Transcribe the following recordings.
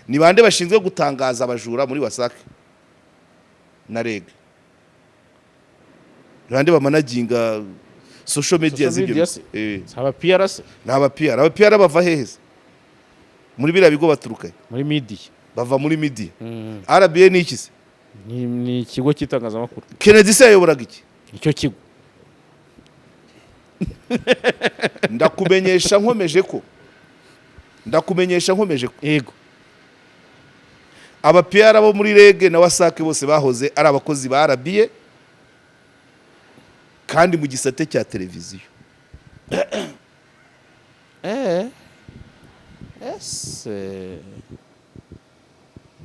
Ni bande bashinzwe gutangaza abajura muri WASAC na REG? Ni bande bamanaginga social media Social z'ibyo? Media se? Aba PR se? Ni aba PR. Aba PR bava hehe se? Muri biriya bigo baturuka he? Muri media. Bava muri media. RBA ni iki se? Ni ikigo cy'itangazamakuru. Kennedy se yayoboraga iki? Icyo kigo. Ndakumenyesha nkomeje ko aba PR bo muri REG na WASAC bose bahoze ari abakozi ba RBA, kandi mu gisate cya televiziyo. Ese?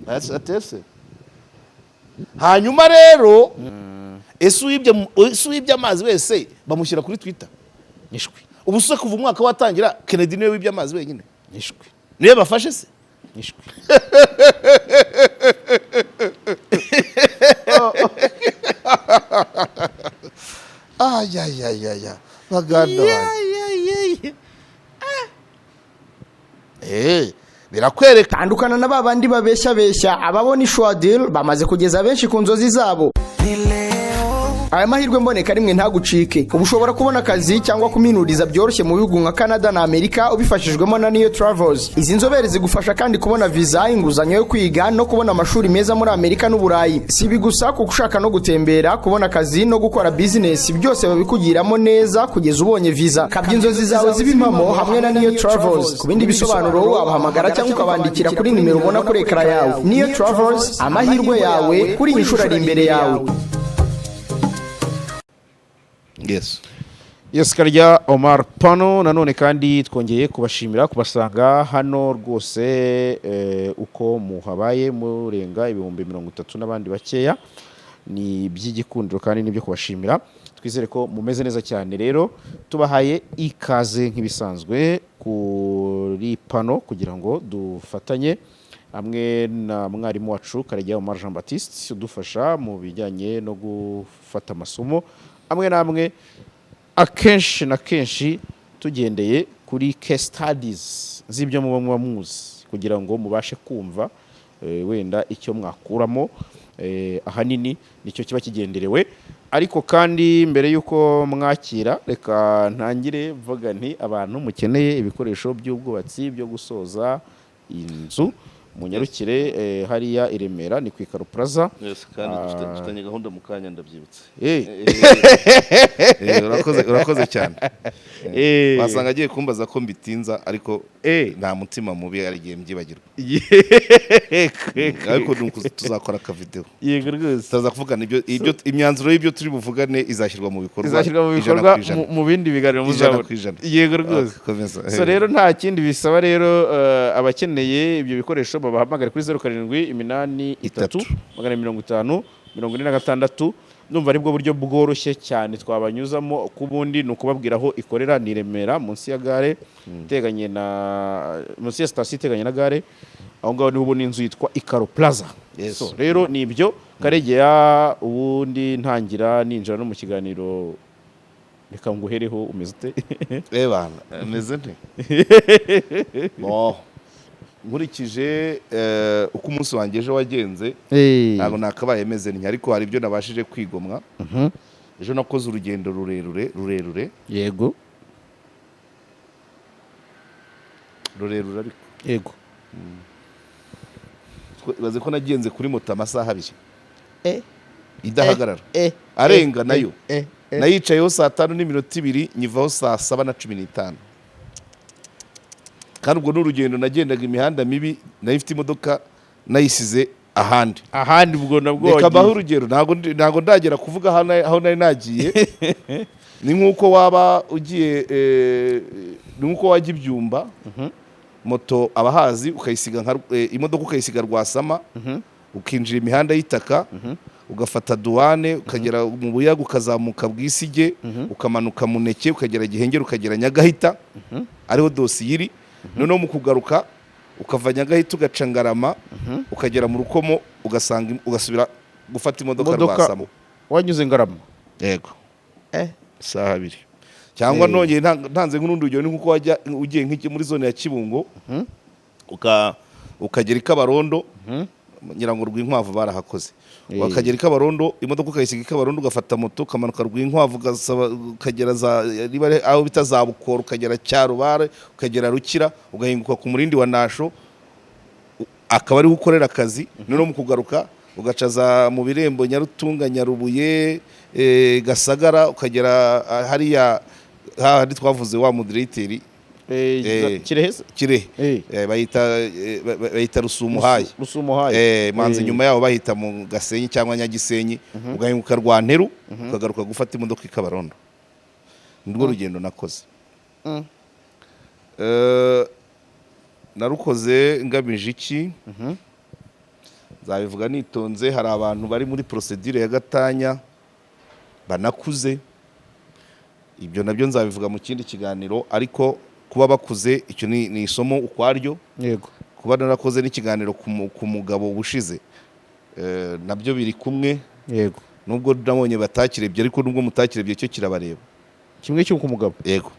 Atese. Hanyuma rero, ese uwibye amazi wese bamushyira kuri Twitter? Nishwi. Ubu se kuva umwaka watangira, Kennedy niwe wibye amazi wenyine? Nishwi. Niwe bafashe se? Nishwi. Ayayayaya, baganda banjye, birakwereka. Tandukana na ba bandi babeshya beshya. Ababona ishwadil bamaze kugeza benshi ku nzozi zabo. Aya mahirwe mboneka rimwe, ntagucike. Ubu ushobora kubona akazi cyangwa kuminuriza byoroshye mu bihugu nka Canada na Amerika, ubifashijwemo na Niyo Travels. Izi nzobere zigufasha kandi kubona viza, inguzanyo yo kwiga no kubona amashuri meza muri Amerika n'Uburayi. Si ibi gusa, kuko ushaka no gutembera, kubona akazi no gukora bizinesi, byose babikugiramo neza kugeza ubonye viza. Kabya inzozi zawe zibe impamo hamwe na Niyo Travels. Ku bindi bisobanuro wabahamagara cyangwa ukabandikira kuri nimero ubona kuri ekara yawe. Niyo Travels, amahirwe yawe kuri iyi nshuro ari imbere yawe. Yes. Yes, Karya Omar Pano, nanone kandi twongeye kubashimira kubasanga hano rwose, uko muhabaye murenga 30,000 n'abandi bakeya, ni iby'igikundiro kandi n'ibyo kubashimira. Twizere ko mumeze neza cyane. Rero tubahaye ikaze nk'ibisanzwe kuri pano kugira ngo dufatanye hamwe na mwarimu wacu Karegeya Omar Jean Baptiste, udufasha mu bijyanye no gufata amasomo amwe n'amwe, akenshi na kenshi tugendeye kuri case studies z'ibyo muba muzi, kugira ngo mubashe kumva wenda icyo mwakuramo. Ahanini nicyo kiba kigenderewe. Ariko kandi mbere y'uko mwakira, reka ntangire mvuga nti abantu mukeneye ibikoresho by'ubwubatsi byo gusoza inzu, munyarukire hariya i Remera, ni ku Ikaro Plaza. Yes, kandi dufitanye gahunda mu kanya, ndabyibutse. Urakoze, urakoze cyane. Wasanga agiye kumbaza ko mbitinza, ariko nta mutima mubi, hari igihe mbyibagirwa. Ariko ni uku tuzakora akavideo. Yego rwose. Tutaza kuvugana ibyo imyanzuro y'ibyo turi buvugane izashyirwa mu bikorwa. Izashyirwa mu ijana bikorwa ku ijana. mu bindi biganiro Ijana muzabona. ku ijana. Yego rwose. Ah, komeza. So rero nta kindi bisaba rero, abakeneye ibyo bikoresho babahamagare kuri 0783 3. 550 46. Ndumva aribwo buryo bworoshye cyane twabanyuzamo. Ku bundi ni ukubabwira aho ikorera, ni i Remera, munsi ya gare, iteganye na munsi ya sitasiyo iteganye na gare. Aho ngaho niho ubona inzu yitwa Ikaro Plaza. Yes. So rero ni ibyo, Karegeya. Ubundi ntangira ninjira no mu kiganiro, reka nguhereho, umeze ute? Bana, meze nte? Bon, nkurikije uko umunsi wanjye ejo wagenze, ntabwo nakabaye meze ntya, ariko hari ibyo nabashije kwigomwa. Ejo nakoze urugendo rurerure, rurerure. Rurerure ariko. Ibaze ko nagenze kuri moto amasaha 2 idahagarara, arenga nayo. Nayicayeho saa 5:02, nyivaho saa 7:15. Kandi ubwo ni urugendo nagendaga imihanda mibi, nayo ifite imodoka nayisize ahandi. Ahandi ubwo nabwo Reka mbahe wagiye. urugero. Ntabwo ndagera kuvuga aho nari nagiye. Ni nk'uko waba ugiye, ni nk'uko wajya ibyumba, moto abahazi, ukayisiga nka imodoka ukayisiga Rwasama, ukinjira imihanda y'itaka, ugafata Duwane, ukagera mu Buyaga, ukazamuka Bwisige, ukamanuka Muneke, ukagera Gihengeri, ukagera Nyagahita ariho dosiye iri. Noneho mu kugaruka ukava Nyagahita, ugaca Ngarama, ukagera mu Rukomo, ugasanga ugasubira gufata imodoka Imodoka Rwasama. Wanyuze Ngarama? Yego, isaha 2 cyangwa nongeye ntanze nk'urundi rugero, ni nkuko wajya ugiye nk'iki muri zone ya Kibungo. Ukagera i Kabarondo, ngira ngo Rwinkwavu barahakoze. Ukagera i Kabarondo, imodoka ukayisiga i Kabarondo, ugafata moto ukamanuka Rwinkwavu, ugasaba ukagera za niba ari aho bita za Bukoro, ukagera Cyarubare, ukagera Rukira, ugahinguka ku Murindi wa Nasho, akaba ariho ukorera akazi. Noneho mu kugaruka ugaca za mu Birembo, Nyarutunga, Nyarubuye, Gasagara, ukagera hariya hahandi twavuze wa mudiregiteri. Kirehe se? Kirehe. Bayita Rusumuhaye. Rusumuhaye. Manzi nyuma yaho bahita mu Gasenyi cyangwa Nyagisenyi, ugahinguka Rwanteru, ukagaruka gufata imodoka i Kabarondo. Nirwo rugendo nakoze. Narukoze ngamije iki? Nzabivuga nitonze. Hari abantu bari muri procédure ya gatanya banakuze, ibyo nabyo nzabivuga mu kindi kiganiro. Ariko kuba bakuze, icyo ni isomo ukwaryo. Kuba narakoze n'ikiganiro ku mugabo ubushize, nabyo biri kumwe. Nubwo nabonye batakirebye, ariko nubwo mutakirebye cyo kirabareba. Kimwe cy'uko umugabo. Yego.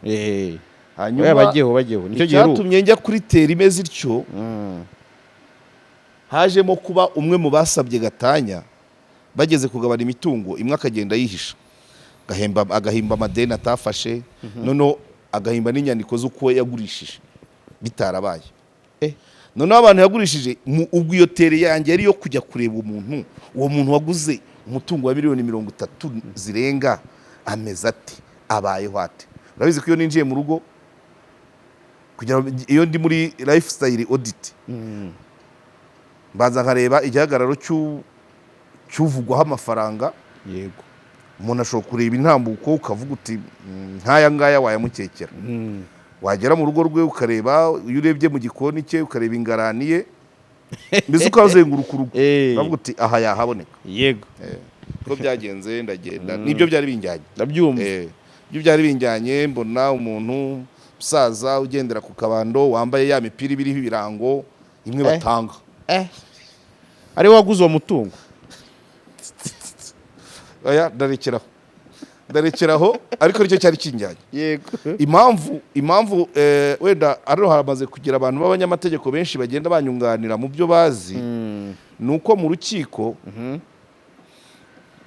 Hanyuma Hanyuma bagiyeho, bagiyeho, nicyo giheruka. icyatumye njya kuri terrain imeze ityo, hajemo kuba umwe mu basabye gatanya bageze kugabana imitungo imwe akagenda yihisha, agahimba amadeni atafashe, noneho agahimba n'inyandiko z'uko yagurishije bitarabaye. Noneho abantu yagurishije ubwo iyo terrain yanjye yari iyo kujya kureba umuntu, uwo muntu waguze umutungo wa miliyoni 30 zirenga ameze ate, abayeho ate? Urabizi ko iyo ninjiye mu rugo kugira ngo iyo ndi muri lifestyle audit, mbanza nkareba igihagararo cy'uvugwaho amafaranga. Umuntu ashobora kureba intambuko ukavuga uti: "Nk'aya ngaya wayamukekera." Wagera mu rugo rwe ukareba, iyo urebye mu gikoni cye, ukareba ingarani ye, mbese ukazenguruka urugo, uravuga uti: "Aha yahaboneka." Uko byagenze, ndagenda, nibyo byari binjyanye. Ndabyumva. Ibyo byari binjyanye, mbona umuntu musaza ugendera ku kabando, wambaye ya mipira ibiriho ibirango imwe batanga. Ari we waguze uwo mutungo? Oya, ndarekeraho, ndarekeraho, ariko nicyo cyari kinjyanye. Impamvu wenda hano haramaze kugira abantu b'abanyamategeko benshi bagenda banyunganira mu byo bazi, ni uko mu rukiko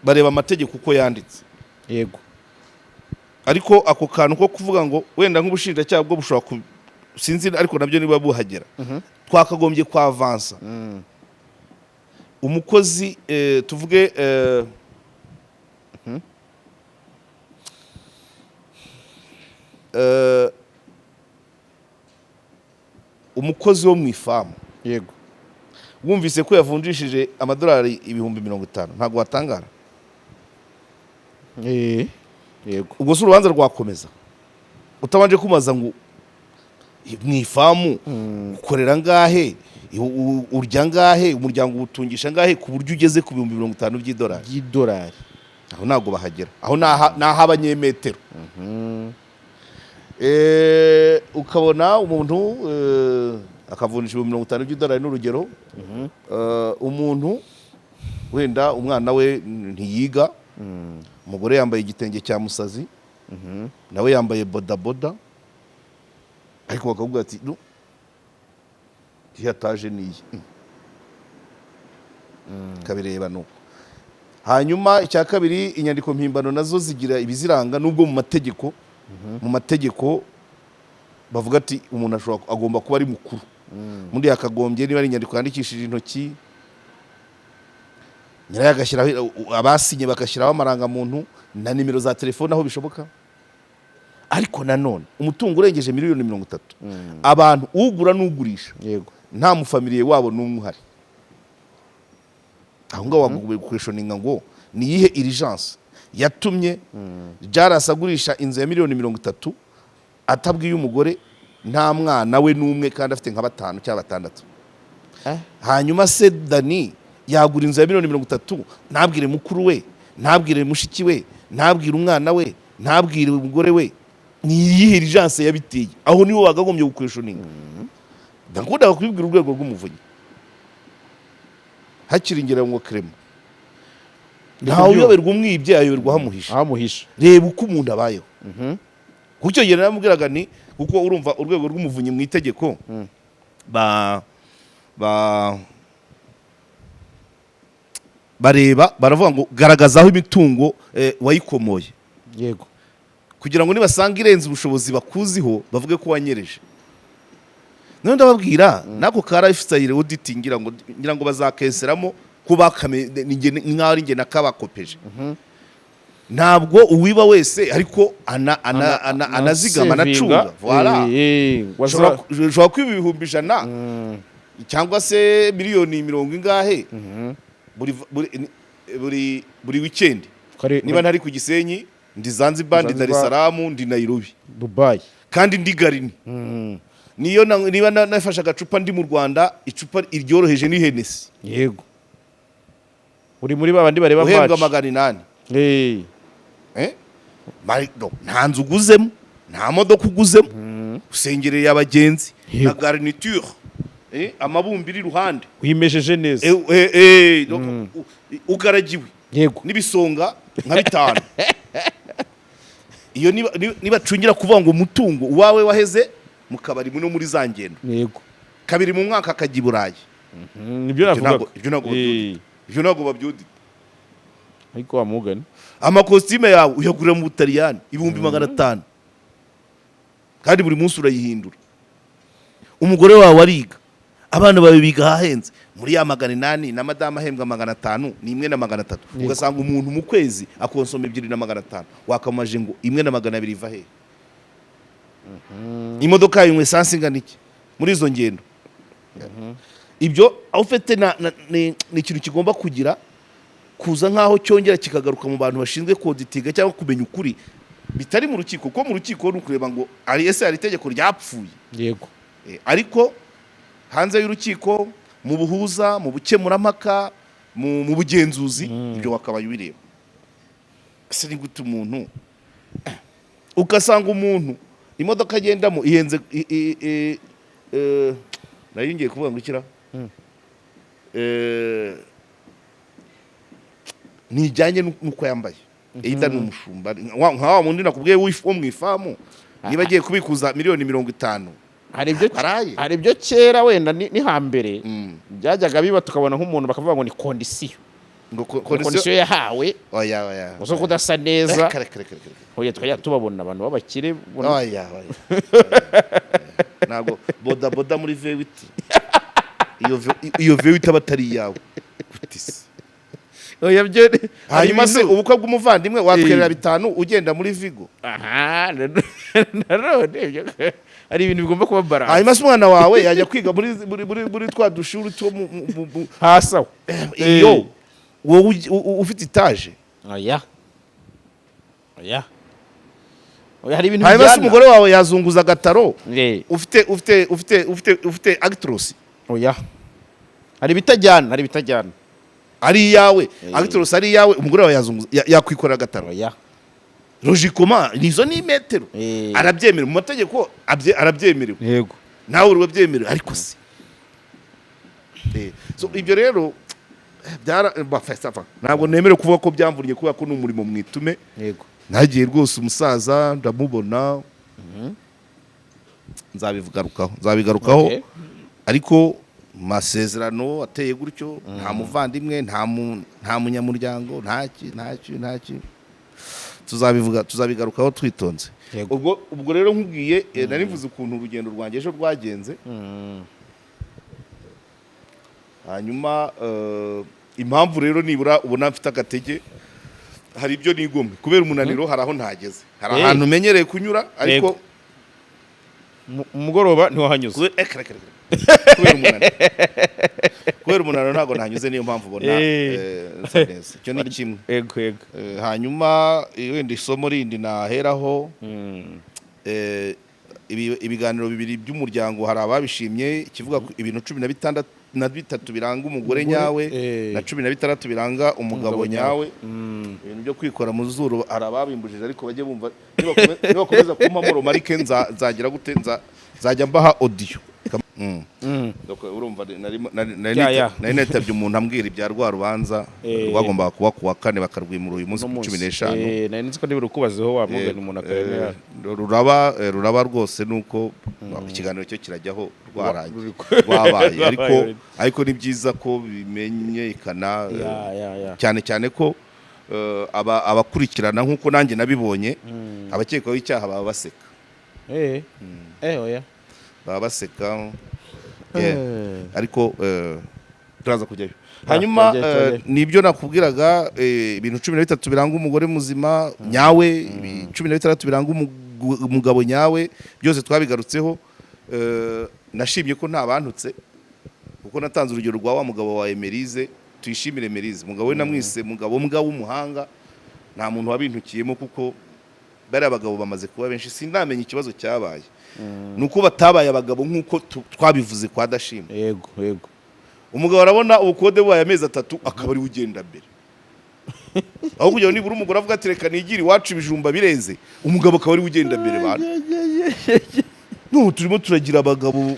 bareba amategeko uko yanditse. Ariko ako kantu ko kuvuga ngo wenda nk'ubushinjacyaha bwo bushobora ku sinzi, ariko nabyo niba buhagera twakagombye kwavansa umukozi, tuvuge umukozi wo mu ifamu, wumvise ko yavunjishije amadolari 50,000, ntabwo watangara? Yego. Ubwo si urubanza rwakomeza utabanje kumaza ngo mu ifamu ukorera ngahe, urya ngahe, umuryango uwutungisha ngahe, ku buryo ugeze ku 50,000 by'idolari? By'idolari. Aho ntabwo bahagera, aho ni ah'abanyemetero. Ukabona umuntu akavunjisha 50,000 by'idolari n'urugero. Umuntu wenda umwana we ntiyiga, umugore yambaye igitenge cya musazi, nawe yambaye bodaboda, ariko bakavuga ati: "No, iyo ataje niye." Kabireba nuko. Hanyuma icya kabiri, inyandiko mpimbano nazo zigira ibiziranga, nubwo mu mategeko bavuga ati umuntu ashobora agomba kuba ari mukuru, undi yakagombye niba ari inyandiko yandikishije intoki, nyirayo agashyiraho, abasinye bagashyiraho amarangamuntu na nimero za telefone aho bishoboka. Ariko nanone umutungo urengeje miliyoni 30, abantu ugura n'ugurisha nta mufamiliye wabo n'umwe uhari aho ngaho, wagombye guquestioninga ngo ni iyihe urgence yatumye Jaras agurisha inzu ya miliyoni 30 atabwiye umugore, nta mwana we n'umwe, kandi afite nka batanu cyangwa batandatu? Hanyuma se Dani yagura inzu ya miliyoni 30 ntabwire mukuru we, ntabwire mushiki we, ntabwire umwana we, ntabwire umugore we? Ni iyihe urgence yabiteye? Aho niho wakagombye guquestioninga. Ndakunda kubibwira urwego rw'Umuvunyi hakiri ngira ngo Clement ntawe uyoberwa umwibye, ayoberwa ahamuhisha. Ahamuhisha. Reba uko umuntu abayeho. Kuko icyo gihe naramubwiraga ni kuko urumva urwego rw'Umuvunyi mu itegeko ba ba bareba, baravuga ngo garagaza aho imitungo wayikomoye, kugira ngo nibasanga irenze ubushobozi bakuziho bavuge ko wanyereje. None ndababwira nako ka lifestyle audit, ngira ngo bazakeseramo ko bakame ni nkaho ari njye nakabakopeje. Ntabwo uwiba wese ariko anazigama, anacunga, voilà. Ushobora kwiba 100,000 cyangwa se miliyoni mirongo ingahe buri weekend. Niba ntari ku Gisenyi, ndi Zanzibar, ndi Dar es Zanzibar. Salaam, ndi Nairobi, Dubai. Kandi ndi garini. Niyo niba nafashe agacupa ndi mu Rwanda, icupa iryoroheje ni Hennessy. Yego, uri muri babandi bareba Uhembwa match. 800. Eh? No, nta nzu uguzemo, nta modoka uguzemo, usengereye abagenzi na garniture, amabumbiro iruhande. Wimejeje neza. Donc, ugaragiwe n'ibisonga nka bitanu. Iyo nibacungira kuvuga ngo umutungo uwawe waheze mu kabari no muri za ngendo, kabiri mu mwaka akajya i Burayi. Nibyo navugaga. Ibyo ntabwo babyudita. Ibyo ntabwo babyudita. Ariko wamugani. Amakositime yawe uyagurira mu Butaliyani 500,000, kandi buri munsi urayihindura. Umugore wawe ariga, abana bawe biga ahahenze muri ya 800, na madamu ahembwa 500, ni 1,300. Ugasanga umuntu mu kwezi akonsoma 2,500, wakamaje ngo 1,200 iva hehe? Imodoka yawe inywa esansi ingana iki muri izo ngendo? Ibyo aho ufite ni ikintu kigomba kugira kuza nk'aho cyongera kikagaruka mu bantu bashinzwe koditinga cyangwa kumenya ukuri bitari mu rukiko, kuko mu rukiko ni ukureba ngo ari ese hari itegeko ryapfuye. Ariko hanze y'urukiko, mu buhuza, mu bukemurampaka, mu bugenzuzi, ibyo wakabaye ubireba. Ese ni gute umuntu, ugasanga umuntu imodoka agendamo ihenze, nayo ngiye kuvuga ngo ikira ntijyanye n'uko yambaye, either ni umushumba nka wa wundi nakubwiye wo mu ifamu, niba agiye kubikuza miliyoni 50 Hari ibyo Araye. Hari ibyo kera wenda ni hambere byajyaga biba, tukabona nk'umuntu bakavuga ngo ni condition. Ngo Ngo condition yahawe Oya, oya. Gusa kudasa neza. Reka, reka, reka, reka. Oya, tukajya tubabona abantu b'abakire Oya, oya, ntabwo boda boda muri V8, iyo V8 aba atari iyawe. Gute se? Oya, byo Hanyuma se ubukwe bw'umuvandimwe watwerera 5 ugenda muri Vigo? Aha, nanone ibyo hari ibintu bigomba kuba balance. Hanyuma se umwana wawe yajya kwiga muri twa dushuri two Hasi aho. Iyo wowe ufite itaje? Oya, oya, oya, hari ibintu Hanyuma se bijyana. umugore wawe yazunguza agataro ufite Actros? Oya, hari ibitajyana, hari ibitajyana. Ari iyawe, Actros ari iyawe, umugore wawe yazunguza, yakwikorera agataro? Oya. Logiquement nizo ni metero. Arabyemerewe mu mategeko, arabyemerewe. Nawe urabyemerewe, ariko se so ibyo rero byara ba, ça va. Ntabwo nemerewe kuvuga ko byamvunye kubera ko ni umurimo mwitume. Nagiye rwose, umusaza ndamubona, nzabigarukaho. Ariko mu masezerano ateye gutyo, nta muvandimwe, nta munyamuryango, ntaki, ntaki, ntaki. Tuzabivuga, tuzabigarukaho twitonze. Ubwo rero nkubwiye, nari mvuze ukuntu urugendo rwanjye ejo rwagenze. Hanyuma impamvu rero nibura ubona mfite agatege, hari ibyo nigomwe kubera umunaniro, hari aho ntageze, hari ahantu menyereye kunyura, ariko Umugoroba ntiwahanyuze. Kare, kare, kare. Kubera umunaniro ntabwo ntanyuze, niyo mpamvu ubona nsa neza. Icyo ni kimwe. yego yego Hanyuma wenda isomo rindi naheraho, ibiganiro bibiri by'umuryango hari ababishimye, ikivuga ku ibintu 16 na bitatu biranga umugore nyawe na 16 biranga umugabo Umugabo nyawe. Ibintu byo kwikora mu zuru hari ababimbujije, ariko bajye bumva nibakomeza kumpa remarque, nzagira gute, nzajya mbaha audio. Donc, urumva nari Ya, ya. nari nitabye umuntu ambwira ibya rwa rubanza rwagombaga kuba ku wa kane, bakarwimura uyu munsi Uno ku munsi. 15. Nari nzi ko nibura ukubazeho wa mugani umuntu akaremera. Ruraba rwose, nuko ikiganiro cyo kirajyaho rwarangiye, rwabaye, ariko ni byiza ko bimenyekana, Ya, ya, ya. cyane cyane ko abakurikirana nk'uko nanjye nabibonye, abakekwaho icyaha baba baseka. Oya. Baba baseka. Yeah. Ariko turaza kujyayo hanyuma. Turajyayo, turajyayo. Nibyo nakubwiraga, ibintu 13 biranga umugore muzima nyawe, 16 biranga umugabo nyawe, byose twabigarutseho. Nashimye ko nta bantutse kuko natanze urugero rwa wa mugabo wa Emerise. Tuyishimire Emerise, umugabo we namwise mugabo mbwa w'umuhanga. Nta muntu wabintukiyemo kuko bariya bagabo bamaze kuba benshi, sindamenya ikibazo cyabaye, ni uko batabaye abagabo nk'uko twabivuze kwa Dashima. Yego yego. Umugabo arabona ubukode bubaye amezi 3, akaba ari we ugenda mbere, aho kugira ngo nibura umugore avuga ati: "Reka nigire iwacu, ibijumba bireze," umugabo akaba ari we ugenda mbere. Bantu, no turimo turagira abagabo,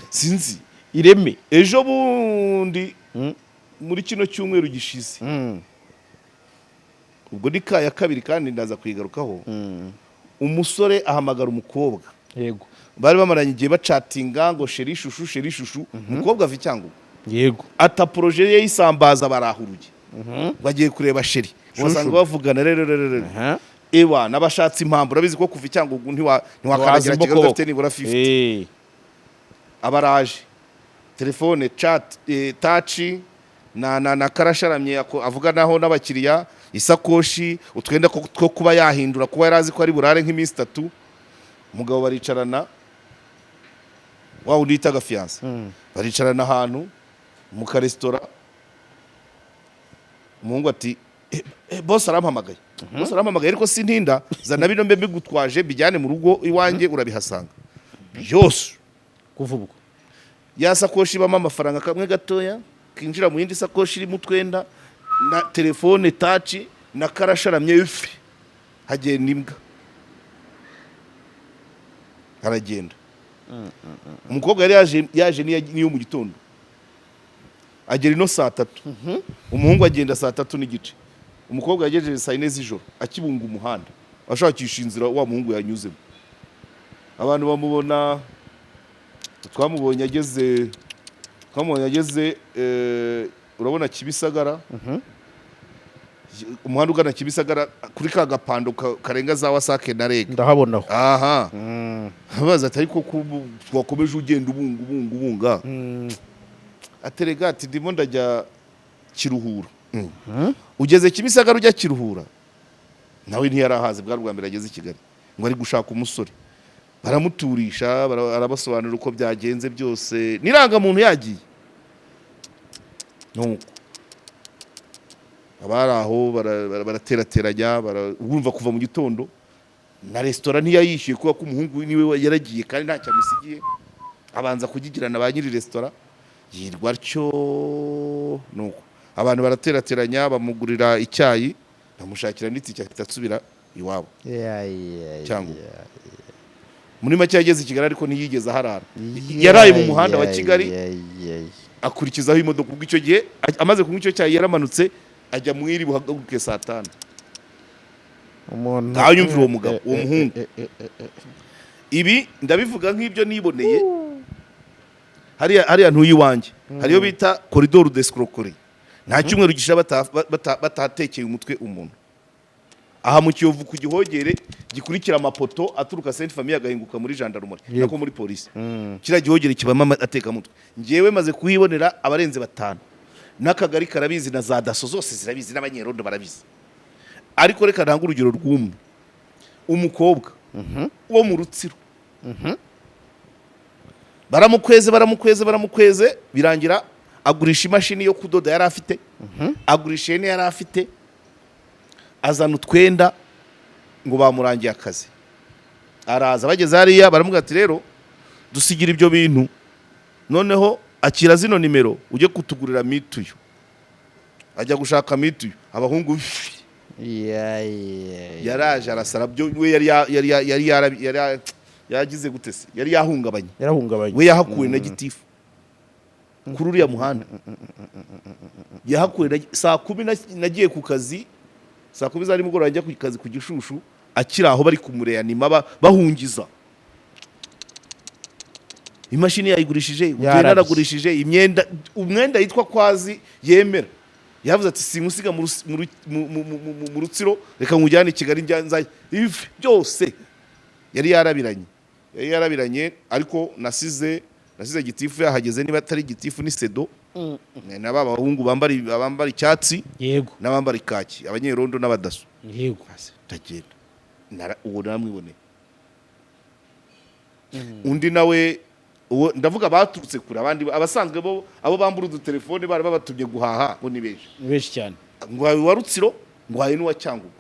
sinzi. Ireme. Ejo bundi muri kino cyumweru gishize, ubwo ni ka ya kabiri kandi ndaza kuyigarukaho, umusore ahamagara umukobwa bari bamaranye igihe bacatinga ngo "chéri chouchou, chéri chouchou". Umukobwa ava i Cyangugu, ata projet ye y'isambaza, barahuruye, bagiye kureba chéri, basanga bavugana rero rero rero. Ewa, n'abashatse impamvu, urabizi ko kuva i Cyangugu ntiwakandagira Kigali udafite nibura 50. Abaraje, telefone chat, touch na karasharamye avuganaho n'abakiriya, isakoshi, utwenda two kuba yahindura, kuba yari azi ko ari burare nk'iminsi 3. Umugabo baricarana, wa wundi yitaga fiancé, baricarana ahantu mu karesitora. Umuhungu ati: "Boss arampamagaye, boss arampamagaye, ariko sintinda, zana bino mbe mbigutwaje, mbijyane mu rugo iwanjye, urabihasanga byose." Kuva ubwo Ya sakoshi ibamo amafaranga kamwe gatoya kinjira mu yindi sakoshi irimo utwenda na telefone touch na karasharamye, ifi hagenda imbwa, aragenda. Umukobwa yari yaje niyo mu gitondo, agera ino saa 3, umuhungu agenda saa 3:30. Umukobwa yagejeje saa 4 z'ijoro akibunga umuhanda ashakisha inzira wa muhungu yanyuzemo. Abantu bamubona, twamubonye ageze, urabona Kibisagara, umuhanda ugana Kibisagara kuri ka gapando karenga za WASAC na REG. Ndahabonaho. Aha baza ati: "Ariko ko wakomeje ugenda ubunga ubunga ubunga?" Aterega ati: "Ndimo ndajya Kiruhura." Ugeze Kimisagara ujya Kiruhura? Nawe ntiyarahazi, bwari ubwa mbere ageze i Kigali, ngo ari gushaka umusore. Baramuturisha, arabasobanurira uko byagenze byose n'irangamuntu yagiye. Nuko abari aho baraterateranya, urumva kuva mu gitondo na resitora ntiyayishyuye kubera ko umuhungu niwe yaragiye kandi ntacyo amusigiye, abanza kugigirana ba nyiri resitora, yirwa atyo. Nuko abantu baraterateranya, bamugurira icyayi, bamushakira n'itike, ahita asubira iwabo cyangwa muri make yageze i Kigali ariko ntiyigeze aharara, yaraye mu muhanda wa Kigali, akurikizaho imodoka. Ubwo icyo gihe amaze kunywa icyo cyayi, yaramanutse ajya mu iri buhaguruke saa 5. Umuntu Ngaho yumvira uwo mugabo, uwo muhungu. Ibi ndabivuga nk'ibyo niboneye hariya ntuye iwanjye, hariyo bita corridor d'escroquerie. Nta cyumweru gishira batatekeye umutwe umuntu. Aha mu Kiyovu ku Gihogere gikurikira amapoto aturuka Sainte Famille agahinguka muri gendarmerie, nako muri polisi, kiriya gihogere kibamo atekamutwe. Njyewe maze kuhibonera abarenze batanu, n'akagari karabizi, na za DASSO zose zirabizi, n'abanyerondo barabizi. Ariko reka ntange urugero rw'umwe, umukobwa wo mu Rutsiro. Baramukweze, baramukweze, baramukweze, birangira agurisha imashini yo kudoda yari afite, agurisha ihene yari afite, azana utwenda ngo bamurangiye akazi. Araza, bageze hariya baramubwira ati: "Rero dusigira ibyo bintu, noneho akira zino nimero ujye kutugurira mituyu." Ajya gushaka mituyu, abahungu yaraje arasara byo we yari ya- yari ya- yari yara- yari ya- Yagize gute se? Yari yahungabanye. Yarahungabanye. We yahakuwe na gitifu kuri uriya muhanda, yahakuwe na saa 10. Nagiye ku kazi saa 10 za nimugoroba, njya ku kazi ku Gishushu, akiri aho bari kumureanima, bahungiza imashini yayigurishije, Yarabye. yaragurishije imyenda, umwenda yitwa kwazi yemera. Yavuze ati: "Simusiga mu Rus- mu Ru- mu- mu- mu- mu- mu Rutsiro, reka nkujyane i Kigali." Njya ivi byose yari yarabiranye, yari yarabiranye. Ariko nasize gitifu yahageze, niba atari gitifu ni sedo, na ba bahungu bambara icyatsi n'abambara ikaki, abanyerondo n'abadaso. Ndagenda. Uwo naramwiboneye. Undi nawe uwo ndavuga baturutse kure. Abandi abasanzwe bo, abo bambura udutelefone bari babatumye guhaha, bo ni benshi. Ni benshi cyane. Ngwaye uwa Rutsiro, ngwaye n'uwa Cyangugu.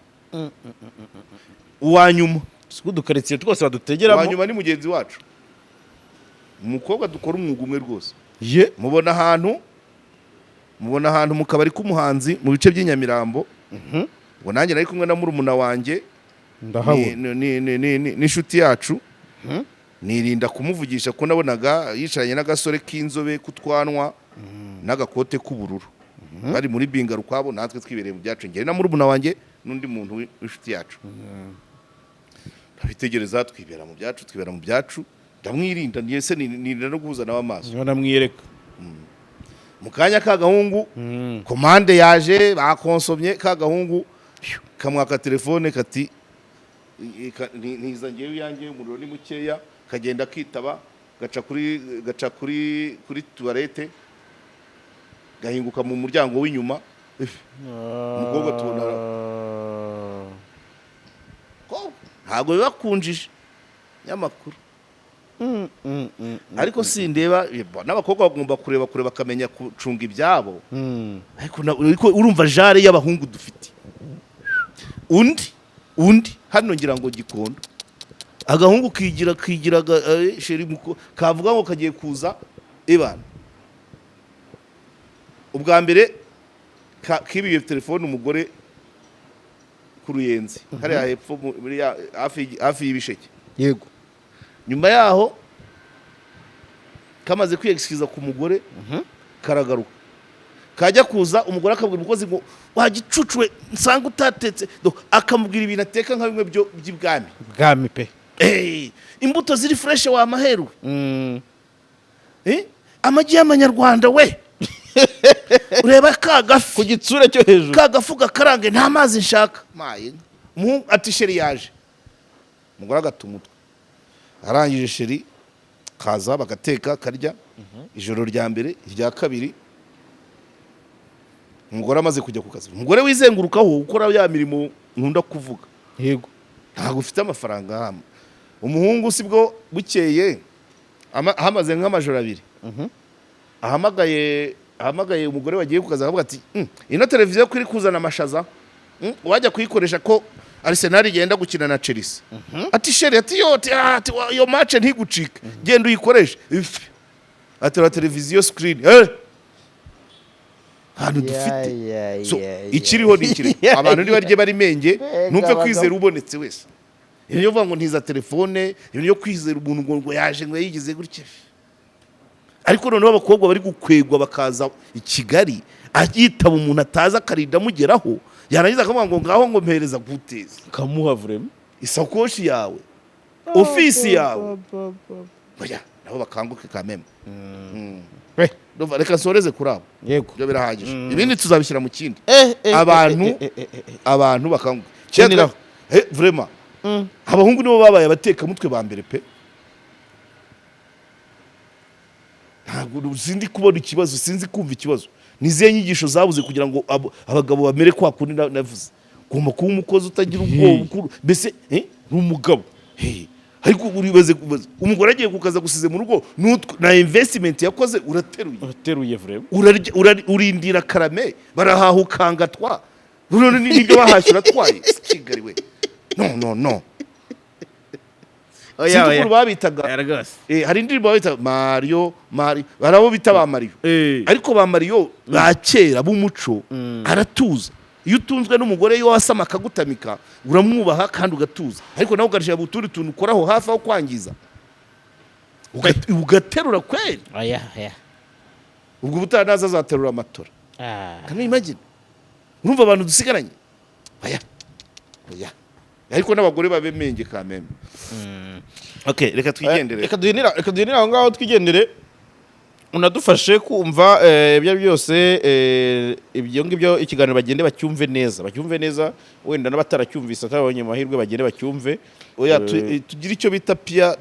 Uwa nyuma, si udukaritsiye twose uwa badutegeramo. nyuma ni mugenzi wacu, umukobwa dukora umwuga umwe rwose. Ye. Mubona ahantu mu kabari k'umuhanzi mu bice by'i Nyamirambo. Ngo nanjye nari kumwe na murumuna wanjye Ndahabona. n'inshuti yacu. Nirinda kumuvugisha ko nabonaga yicaranye n'agasore k'inzobe k'utwanwa n'agakote k'ubururu, bari muri bingaro ukwabo, natwe twibereye mu byacu, njye na murumuna wanjye n'undi muntu w'inshuti yacu. Ndabitegereza, twibera mu byacu, twibera mu byacu, ndamwirinda, ndetse nirinda no guhuza nawe amaso. Niba namwiyereka. Mu kanya ka gahungu, komande yaje, bakonsomye, ka gahungu kamwaka telefone kati "Ntiza ngewe iyanjye, umuriro ni mukeya." Kagenda kitaba, gaca kuri toilette, gahinguka mu muryango w'inyuma. Umukobwa tubona ko ntabwo bibakunjije nyamakuru. Ariko sindeba n'abakobwa bagomba kureba kure, bakamenya gucunga ibyabo. Ariko urumva jare y'abahungu dufite. Undi hano ngira ngo Gikondo, agahungu kigira chéri kavuga ngo kagiye kuza ibana. Ubwa mbere kibiye telefone umugore ku Ruyenzi hariya hepfo muri hafi y'ibisheke. Nyuma yaho kamaze kwiyegisikiza ku mugore, karagaruka, kajya kuza, umugore akabwira umukozi ngo: "Wagicucuwe, nsanga utatetse." Akamubwira ibintu ateka nka bimwe byo by'ibwami. Bwami pe. Imbuto ziri fresh wamaheruwe. Amagi y'amanyarwanda we, ureba ka gafi Ku gitsure cyo hejuru. Ka gafu gakarange, nta mazi nshaka. Maye umuhungu ati: "Chéri yaje." Umugore agata umutwe. Arangije chéri kaza, bagateka, karya. Ijoro rya mbere, irya kabiri, umugore amaze kujya ku kazi, umugore wizengurukaho ukora ya mirimo nkunda kuvuga, ntabwo ufite amafaranga hano. Umuhungu sibwo bukeye, hamaze nk'amajoro 2, ahamagaye umugore wagiye ku kazi, akavuga ati: Ino televiziyo ko iri kuzana amashaza, wajya kuyikoresha ko Arsenal igenda gukina na Chelsea." Ati: "Chéri," ati: "Yo," ati, "ah," ati, "iyo match ntigucike, genda uyikoreshe." Ifi aterura televiziyo screen, ahantu dufite. So ikiriho ni ikiri, abantu nibarye bari menge, ntupfe kwizera ubonetse wese. Ibintu byo kuvuga ngo ntiza telefone, ibintu byo kwizera umuntu ngo yaje, ngo yigize gutya. Ariko noneho abakobwa bari gukwegwa bakaza i Kigali, yitaba umuntu atazi, akarinda amugeraho, yarangiza akavuga ngo ngaho, ngo mpereza guteza. Kamuha vraiment. Isakoshi yawe, ofisi yawe. Oya, nabo bakanguke kameme. We. Ndumva reka nsoreze kuri abo. Ibyo birahagije, ibindi tuzabishyira mu kindi. Abantu bakanguke. Keneraho. Vraiment, abahungu nibo babaye abatekamutwe ba mbere pe. Ntabwo sinzi kubona ikibazo, sinzi kumva ikibazo. Ni izihe nyigisho zabuze kugira ngo abagabo bamere kwa kundi navuze? Ugomba kuba umukozi utagira ubwoba, mbese ni umugabo. Hey, ariko uribaze umugore agiye kukaza, gusize mu rugo na investment yakoze urateruye. Urateruye vraiment. Urarya, urindira karame, barahaha ukangatwa, none n'ibyo bahashye uratwaye. Si Kigali we, no, no, no. Sinzi ukuntu babitaga. Rwose. Hari indirimbo babita Mario, Mario. Hari abo bita ba Mario, ariko ba Mario ba kera b'umuco aratuza. Iyo utunzwe n'umugore, iyo wasama akagutamika, uramwubaha kandi ugatuza, ariko nawe ugarishira utundi tuntu ukoraho hafi aho kwangiza. Ugaterura kweri. Oya, oya. Ubwo ubutaha naza azaterura amatora. Ah. Can you imagine? Urumva abantu dusigaranye? Oya, oya, ariko n'abagore babe menge kameme. Okay, reka twigendere. Reka duhinire aho ngaho, twigendere. Unadufashe kumva ibyo ari byo byose, ibyo ngibyo ikiganiro bagende bacyumve neza, bacyumve neza. Wenda n'abataracyumvise, atabonye amahirwe, bagende bacyumve. Oya, tugire icyo bita peer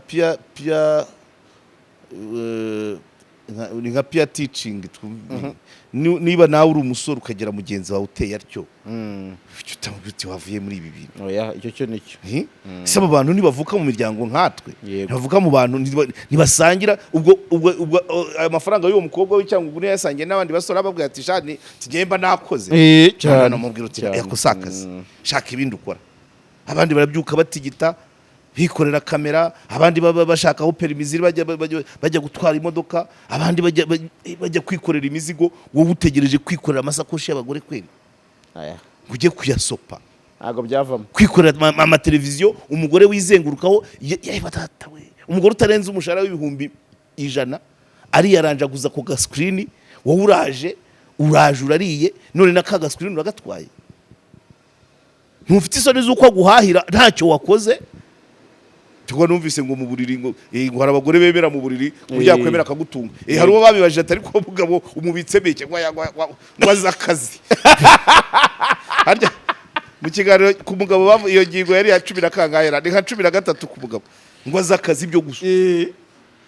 ni nka peer teaching. Niba nawe uri umusore ukagera mugenzi wawe uteye atyo, icyo utamubwira uti wavuye muri ibi bintu. Oya, icyo cyo nicyo. Eh? Ese abo bantu ntibavuka mu miryango nkatwe? Yego. Ntibavuka mu bantu, ntibasangira? Ubwo ayo mafaranga y'uwo mukobwa w'icyangugu niyo yasangiye n'abandi basore, ababwira ati shani tugenda nakoze. Cyane. Namubwira uti Cyane. yako si akazi, shaka ibindi ukora. Abandi barabyuka batigita bikorera kamera, abandi baba bashaka aho perimi ziri, bajya gutwara imodoka, abandi bajya kwikorera imizigo. Wowe utegereje kwikorera amasakoshi y'abagore kweri? Aya. Ngo ujye kuyasopa? Ntabwo byavamo. Kwikorera amateleviziyo umugore wizengurukaho, data we, umugore utarenze umushahara w'100,000 ariyaranjaguza ku gasikirini, wowe uraje urariye, none na ka gasikirini uragatwaye. Ntufite isoni z'uko aguhahira ntacyo wakoze? Tuba numvise ngo mu buriri ngo hari abagore bemera mu buriri kurya, yakwemera akagutunga. Hari uwo babibajije ati ariko mugabo umubitse beke ngo azi akazi. Harya mu kiganiro ku mugabo iyo ngingo yari iya cumi na kangahe? Ni nka 13 ku mugabo ngo azi akazi ibyo gusa.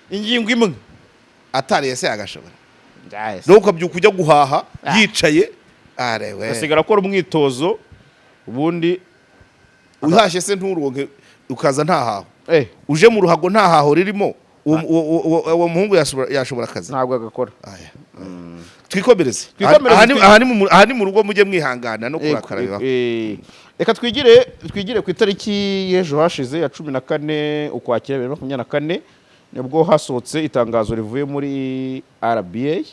Ingingo imwe. Atariye se yagashobora no ukabyuka ujya guhaha yicaye arewe. Asigara akora umwitozo ubundi. Uhashye se nturonke, ukaza nta haho, uje mu ruhago nta haho ririmo, uwo muhungu yashobora akazi? Ntabwo agakora. Aya. Twikomereze. Twikomereze. Aha ni mu rugo, mujye mwihangana no kurakara bibaho. Reka twigire ku itariki y'ejo hashize ya 14 Ukwakira 2024, nibwo hasohotse itangazo rivuye muri RBA,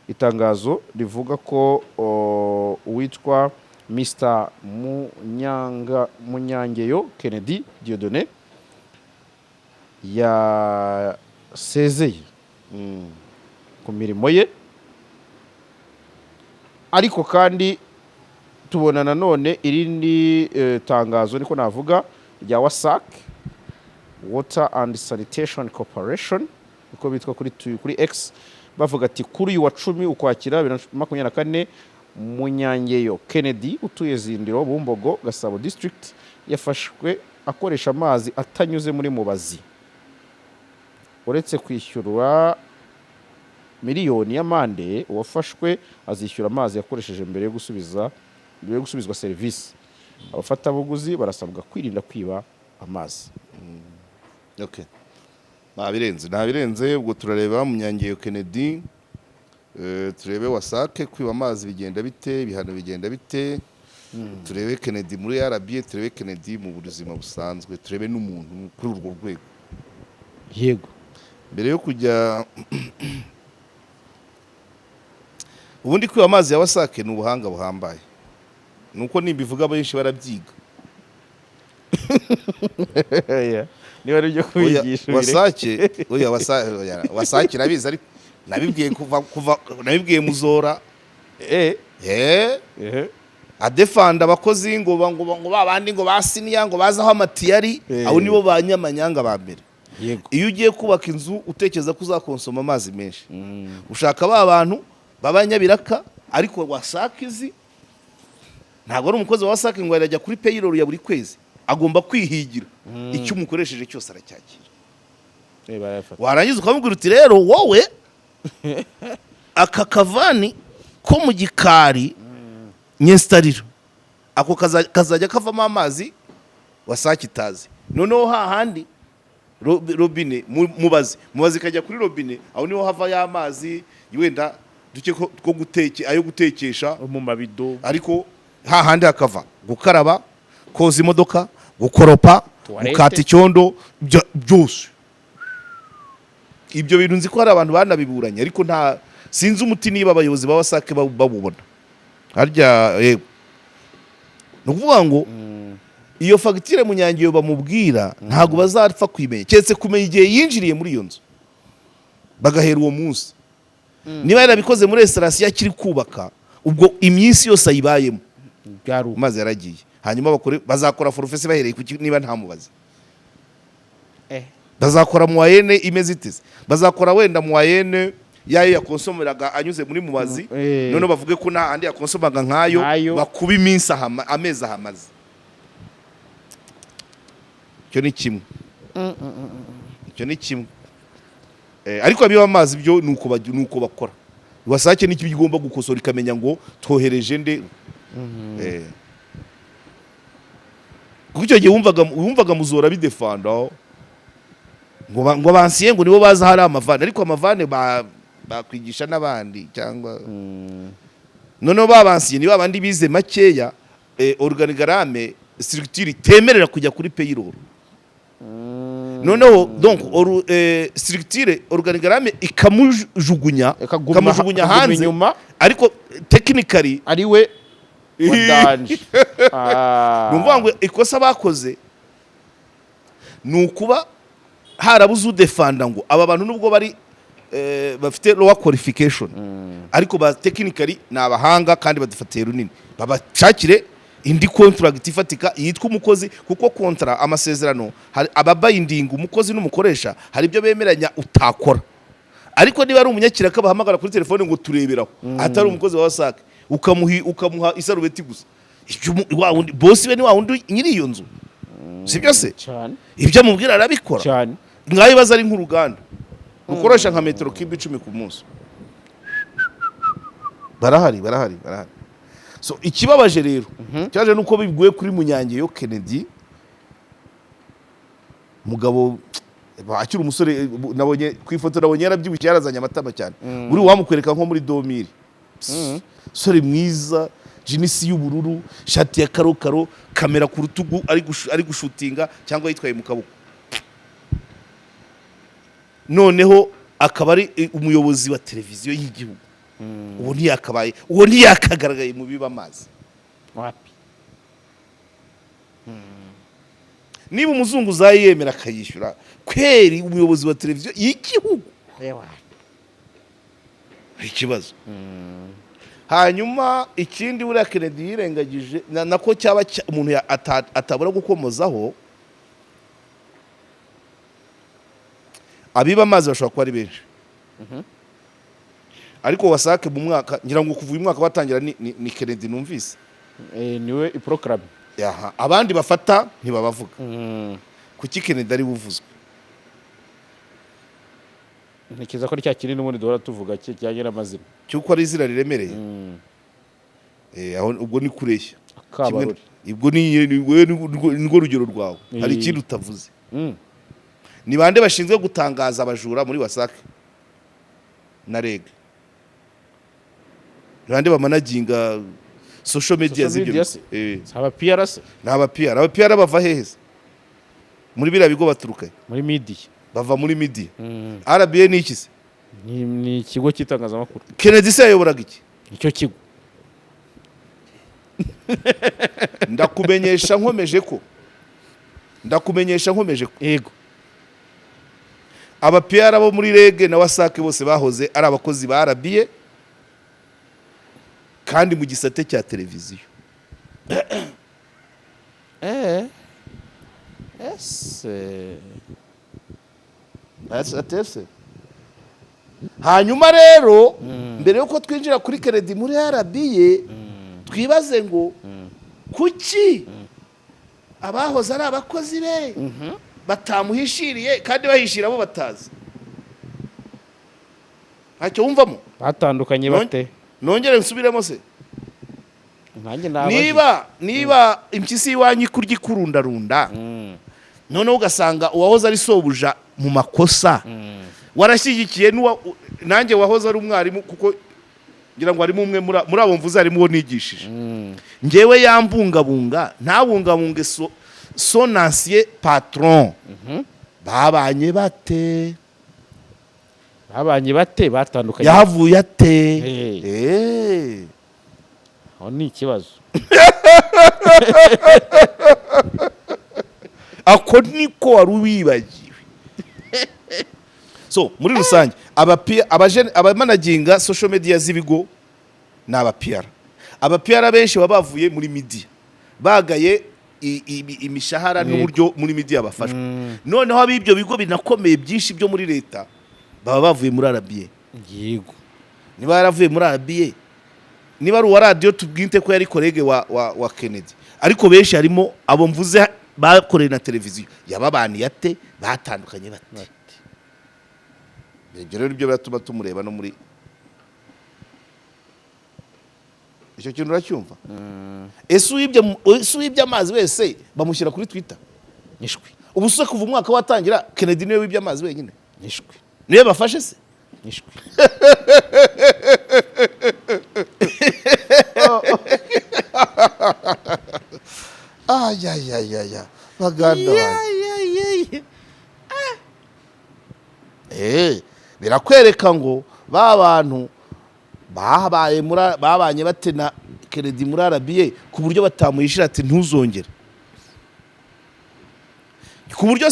itangazo rivuga ko uwitwa Mr Munyangeyo Kennedy Dieudonné yasezeye ku mirimo ye. Ariko kandi tubona nanone irindi tangazo, niko navuga, rya WASAC, Water and Sanitation Corporation uko bitwa, kuri X bavuga ati kuri uyu wa 10 Ukwakira 2024, Munyangeyo Kennedy utuye Zindiro, Bumbogo, Gasabo District, yafashwe akoresha amazi atanyuze muri mubazi. Uretse kwishyurwa miliyoni y'amande, uwafashwe azishyura amazi yakoresheje mbere yo gusubizwa serivisi. Abafatabuguzi barasabwa kwirinda kwiba amazi. Okay. Ntabirenze. Ubwo turareba Munyangeyo Kennedy, turebe WASAC, kwiba amazi bigenda bite, ibihano bigenda bite, turebe Kennedy muri RBA, turebe Kennedy mu buzima busanzwe, turebe n'umuntu kuri urwo rwego. Mbere yo kujya ubundi, kwiba amazi ya WASAC ni ubuhanga buhambaye, nuko nimbivuga benshi barabyiga. Niba ari ibyo Oya, kubigisha ubireke. WASAC, oya, oya, WASAC nabizi, ariko nabibwiye kuva nabibwiye Muzora. Adefanda abakozi ngo babandi ngo basiniya ngo bazi aho amatiyo ari. Abo nibo ba nyamanyanga ba mbere. Iyo ugiye kubaka inzu utekereza ko uzakonsoma amazi menshi, ushaka ba bantu b'abanyabiraka. Ariko WASAC izi ntabwo ari umukozi wa WASAC ngo arajya kuri payroll ya buri kwezi, agomba kwihigira. Icyo umukoresheje cyose aracyakira. Barayafata. Warangiza ukamubwira uti rero wowe aka kavani ko mu gikari nyesitarira, ako kazajya kavamo amazi WASAC itazi. Noneho hahandi robine, mubazi ikajya kuri robine, aho niho hava ya mazi wenda duke two guteke, ayo gutekesha mu mabido. Ariko hahandi hakava gukaraba, koza imodoka, gukoropa, Toilette. gukata icyondo, byose ibyo bintu. Nzi ko hari abantu banabiburanye, ariko nta sinzi umuti niba abayobozi ba WASAC bawubona harya, yego. Ni ukuvuga ngo iyo fagitire Munyangeyo bamubwira ntabwo bazapfa kuyimenya, keretse kumenya igihe yinjiriye muri iyo nzu, bagahera uwo munsi. Niba yarabikoze muri restaurant akiri kubaka, ubwo iminsi yose ayibayemo Byari uko. maze yaragiye. Hanyuma bakore, bazakora forfait bahereye ku niba nta mubazi? Bazakora moyenne imeze iteze? Bazakora wenda moyenne yayo yakonsomeraga anyuze muri mubazi, noneho bavuge ko nta handi yakonsomaga nkayo, Nkayo. bakuba iminsi amezi ahamaze. Icyo ni kimwe, icyo ni kimwe. Ariko abiba amazi byo ni uko bakora. WASAC n'icyo igomba gukosora, ikamenya ngo twohereje nde. Kuko icyo gihe wumvaga Muzora bidefanda ngo bansiye, ngo nibo baza hari amavane, ariko amavane bakwigisha n'abandi, cyangwa noneho babansiye ni babandi bize makeya, organigramme, structure itemerera kujya kuri payroll. Noneho donc structure, organigramme ikamujugunya, ikamujugunya akaguma hanze, inyuma. Ariko technically ari we wa danger. Ni ukuvuga ngo ikosa bakoze ni ukuba harabuze udefanda ngo aba bantu nubwo bari bafite lower qualification, ariko ba technically ni abahanga kandi badufatiye runini, babashakire indi contract ifatika yitwa umukozi. Kuko contrat, amasezerano, hari ababayindinga umukozi n'umukoresha, hari ibyo bemeranya utakora. Ariko niba ari umunyakiraka bahamagara kuri telefone ngo tureberaho, atari umukozi wa WASAC, ukamuha isarubeti gusa, ibyo wa wundi boss we ni wa wundi nyiri iyo nzu, sibyo se? Cyane. Ibyo amubwira arabikora. Cyane. Ngaho ibibazo ari nk'uruganda rukoresha nka metero kibe 10 ku munsi. Barahari, barahari, barahari. So ikibabaje rero, ikibabaje ni uko biguye kuri Munyangeyo Kennedy, mugabo akiri umusore. Nabonye ku ifoto, nabonye yarabyibushye, yarazanye amatama cyane. Buri wamukwereka nko muri 2000, umusore mwiza, jeans y'ubururu, ishati ya karokaro, kamera ku rutugu, ari gushutinga cyangwa yitwaye mu kaboko. Noneho akaba ari umuyobozi wa televiziyo y'igihugu. Uwo ntiyakabaye, uwo ntiyakagaragaye mu biba amazi. Wapi. Niba umuzunguzayi yemera akayishyura kweri, umuyobozi wa televiziyo y'igihugu, hari ikibazo. Hanyuma ikindi buriya Kennedy yirengagije, nako cyaba umuntu atabura gukomozaho, abiba amazi bashobora kuba ari benshi, ariko WASAC mu mwaka, ngira ngo kuva uyu mwaka batangira, ni Kennedy numvise. Niwe iporogaramu. Aha, abandi bafata ntibabavuga. Kuki Kennedy ari buvuzwe? Ntekereza ko ari cya kinini n'ubundi duhora tuvuga kijyanye n'amazina. Cy'uko ari izina riremereye. Aho ubwo ni kureshya. Akabarore. Ubwo ni rwo rugero rwawe, hari ikindi utavuze. Ni bande bashinzwe gutangaza abajura muri WASAC na REG? Ni bande bamanaginga social media Social z'ibyo media bigo? se? Eh. Si aba PR se? Ni aba PR. Aba PR bava hehe se? Muri biriya bigo baturuka he? Muri media. Bava muri media. RBA ni iki se? Ni ikigo cy'itangazamakuru. Kennedy se yayoboraga iki? Nicyo kigo. Ndakumenyesha nkomeje ko, ndakumenyesha nkomeje ko aba PR bo muri REG na WASAC bose bahoze ari abakozi ba RBA, kandi mu gisate cya televiziyo. Ese? Atese. Hanyuma rero, mbere yuko twinjira kuri Kennedy muri RBA, twibaze ngo kuki abahoze ari abakozi be batamuhishiriye, kandi bahishira abo batazi? Ntacyo wumvamo? Batandukanye bate? Nongere nsubiremo se? Nanjye nabajije. Niba impyisi y'iwanyu ikurya ikurundarunda, noneho ugasanga uwahoze ari sobuja mu makosa warashyigikiye nanjye wahoze ari umwarimu, kuko ngira ngo harimo umwe muri abo mvuze, harimo uwo nigishije ngewe, yambungabunga ntabungabunge son ancien patron, babanye bate? Babanye bate? Batandukanye? Yahavuye ate? Hey. Eh. Aho ni ikibazo. Ako niko wari wibagiwe. So muri rusange, abamanaginga social media z'ibigo ni aba PR. Aba PR benshi baba bavuye muri media, bagaye imishahara n'uburyo muri media bafashwe. Noneho ab'ibyo bigo binakomeye byinshi byo muri leta baba bavuye muri RBA. Niba yaravuye muri RBA, niba ari uwa radiyo, tubwite ko yari collègue wa Kennedy, ariko benshi harimo abo mvuze bakoreye na televiziyo. Yababaniye ate? Batandukanye bate? Ibyo rero byo biratuma tumureba no muri icyo kintu. Uracyumva? Ese uwibye amazi wese bamushyira kuri Twitter? Nishwi. Ubu se kuva umwaka watangira, Kennedy niwe wibye amazi wenyine? Nishwi. Niwe bafashe se? Nishwi. Ayayayaya, baganda banjye. Birakwereka ngo ba bantu babaye muri babanye bate na Kennedy muri RBA, ku buryo batamuhishira ati ntuzongere, ku buryo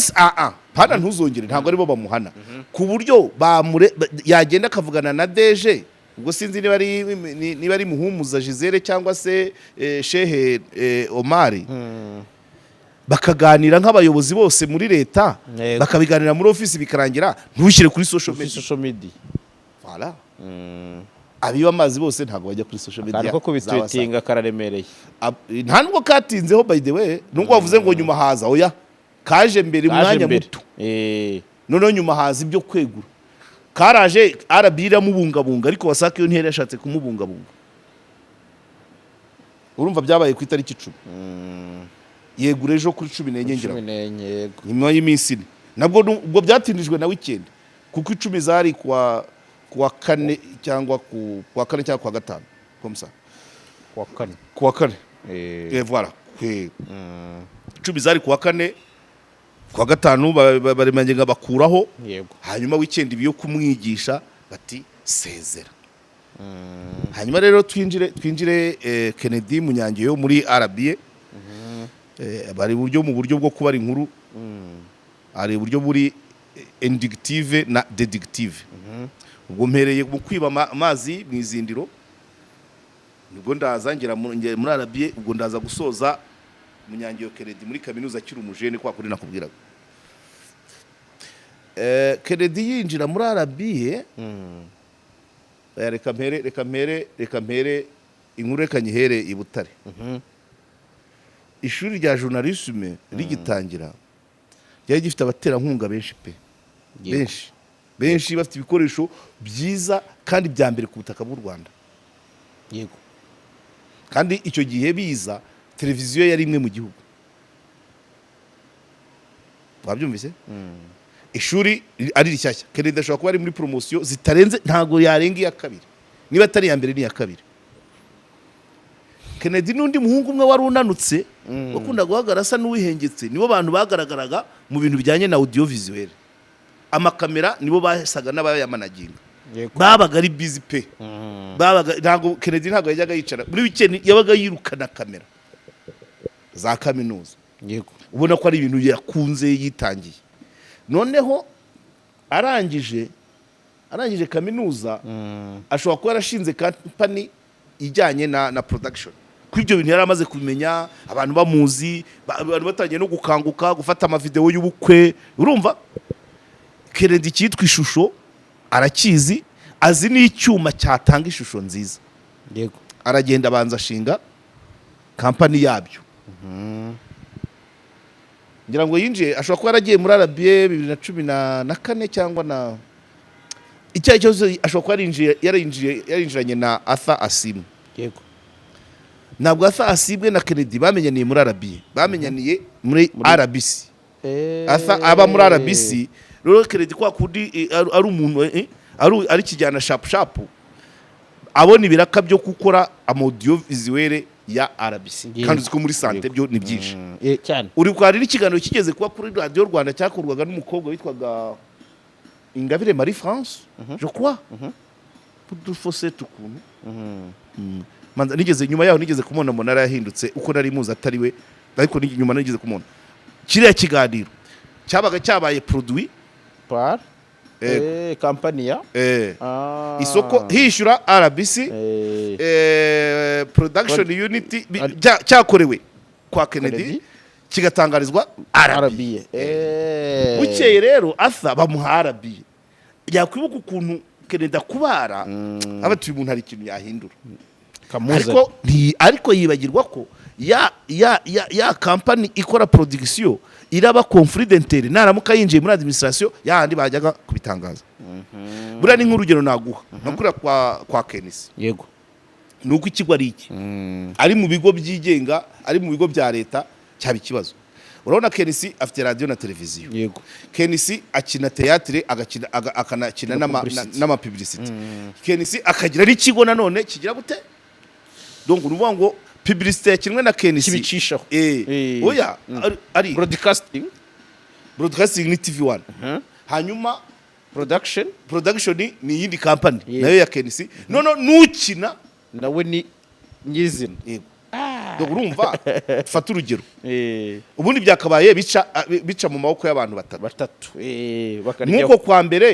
pana ntuzongere, ntabwo aribo bamuhana, ku buryo bamure yagenda akavugana na DG. Ubwo sinzi niba ari Muhumuza Gisele cyangwa se Shehe Omari, bakaganira nk'abayobozi bose muri leta, bakabiganira muri ofisi, bikarangira, ntushyire kuri social Kuri media. Social media. Voilà. Abiba amazi bose ntabwo bajya kuri social media. Akantu ko kubitwitinga kararemereye. Nta nubwo katinzeho, by the way, nubwo wavuze ngo nyuma haza, oya, kaje mbere Kaje umwanya mbere. muto. Noneho nyuma haza ibyo kwegura. Karaje, RBA iramubungabunga, ariko WASAC yo ntiyari yashatse kumubungabunga. Urumva byabaye ku itariki 10, yegura ejo kuri 14, ngira ngo. 14, yego. Nyuma y'iminsi 4 nabwo ubwo byatindijwe na weekend, kuko 10 zari kuwa kane cyangwa kuwa kane cyangwa kuwa gatanu, comme ça. Kuwa kane. Kuwa kane. Voilà. 10 zari kuwa kane, kuwa gatanu baremanyenga bakuraho. Hanyuma weekend ibi yo kumwigisha bati sezera. Hanyuma rero twinjire Kennedy Munyangeyo muri RBA. Bari buryo mu buryo bwo kubara inkuru, hari uburyo buri inductive na deductive. Ubwo mpereye mu kwiba amazi mu izindiro, nibwo ndaza ngera muri RBA. Ubwo ndaza gusoza Munyangeyo Kennedy muri kaminuza akiri umujene, kwa kuri nakubwiraga. Kennedy yinjira muri RBA. Reka mpere inkuru, reka nyihere i Butare. Ishuri rya journalisme rigitangira ryari gifite abaterankunga benshi pe. Benshi benshi, bafite ibikoresho byiza kandi bya mbere ku butaka bw'u Rwanda. Kandi icyo gihe biza, televiziyo yari imwe mu gihugu. Wabyumvise? Ishuri ari rishyashya. Kennedy ashobora kuba ari muri promotion zitarenze, ntabwo yarenga iya kabiri, niba atari iya mbere ni iya kabiri. Kennedy n'undi muhungu umwe wari unanutse wakundaga guhagarara asa n'uwihengetse, nibo bantu bagaragaraga mu bintu bijyanye na audiovisuel. Amakamera nibo basaga n'abayamanaginga. Babaga ari busy pe. Babaga ntabwo, Kennedy ntabwo yajyaga yicara muri weekend, yabaga yirukana kamera za kaminuza. Ubona ko ari ibintu yakunze, yitangiye. Noneho arangije kaminuza, ashobora kuba yarashinze company ijyanye na production, kuri ibyo bintu yari amaze kumenya, abantu bamuzi, abantu batangiye no gukanguka gufata amavideo y'ubukwe. Urumva, Kennedy cyitwa ishusho arakizi, azi n'icyuma cyatanga ishusho nziza. Aragenda abanza ashinga company yabyo. Ngira ngo yinjiye, ashobora kuba yaragiye muri RBA 2014 cyangwa na icyo ari cyo cyose, ashobora kuba yarinjiranye na Arthur Asimwe. Ntabwo Arthur Asimwe na Kennedy bamenyaniye muri RBA, bamenyaniye muri RBC. Arthur aba muri RBC. Rero Kennedy kwa kundi ari umuntu ari kijyana sharp sharp, abona ibiraka byo gukora audiovisuel ya RBC. Kandi uzi ko muri santé byo ni byinshi. Cyane. Uri kwari n'ikiganiro kigeze kuba kuri Radiyo Rwanda cyakorwaga n'umukobwa witwaga Ingabire Marie France, je crois, udufosete ukuntu. Manza nigeze, nyuma yaho nigeze kumubona, mbona yarahindutse, uko nari muzi atari we, ariko nyuma nigeze kumubona. Kiriya kiganiro cyabaga cyabaye produit par Yego. Kampani ya isoko hishyura RBC, production unit cyakorewe kwa Kennedy, Kennedy. kigatangarizwa RBA. RBA. Bukeye rero Arthur bamuha RBA, yakwibuka ukuntu Kennedy akubara, aba ati: "Uyu muntu hari ikintu yahindura." Kamuzane. Ariko ariko yibagirwa ko ya kampani ikora production iraba confidential naramuka yinjiye muri administration yahandi bajyaga kubitangaza. Buriya ni nk'urugero naguha nka kuriya kwa KNC. Ni uko ikigo ari iki, ari mu bigo byigenga, ari mu bigo bya leta, cyaba ikibazo. Urabona KNC afite radiyo na televiziyo. KNC akina théâtre, agakina akanakina Na publicity. n'amapublicité. KNC akagira n'ikigo nanone kigira gute? Donc ni ukuvuga ngo publicité yakinwe na KNC Kibicishaho. Oya, ari Broadcasting. Broadcasting ni TV1, hanyuma Production. Production ni iyindi company nayo ya KNC. None nukina nawe ni nyirizina. Yego. Donc urumva, fata urugero, ubundi byakabaye bica mu maboko y'abantu batatu. Batatu, bakaryaho.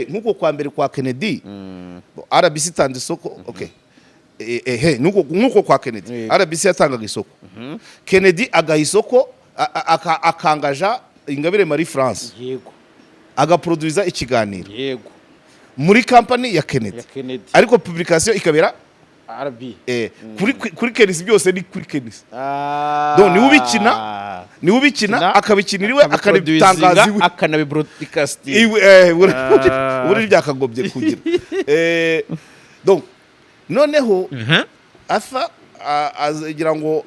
Nk'uko kwa mbere kwa Kennedy, RBC itanze isoko, okay, ehe, nk'uko kwa Kennedy, RBC yatangaga isoko, Kennedy agaha isoko, akangaja Ingabire Marie France, agaproduza ikiganiro muri company ya Kennedy, ya Kennedy, ariko publication ikabera RB. Kuri Kennedy, byose ni kuri Kennedy. Donc, niwe ubikina, niwe ubikina, akabikinira iwe, akanabitangaza iwe, akanabibroadcasting. Iwe, buri byakagombye kugira. Donc noneho afa agira ngo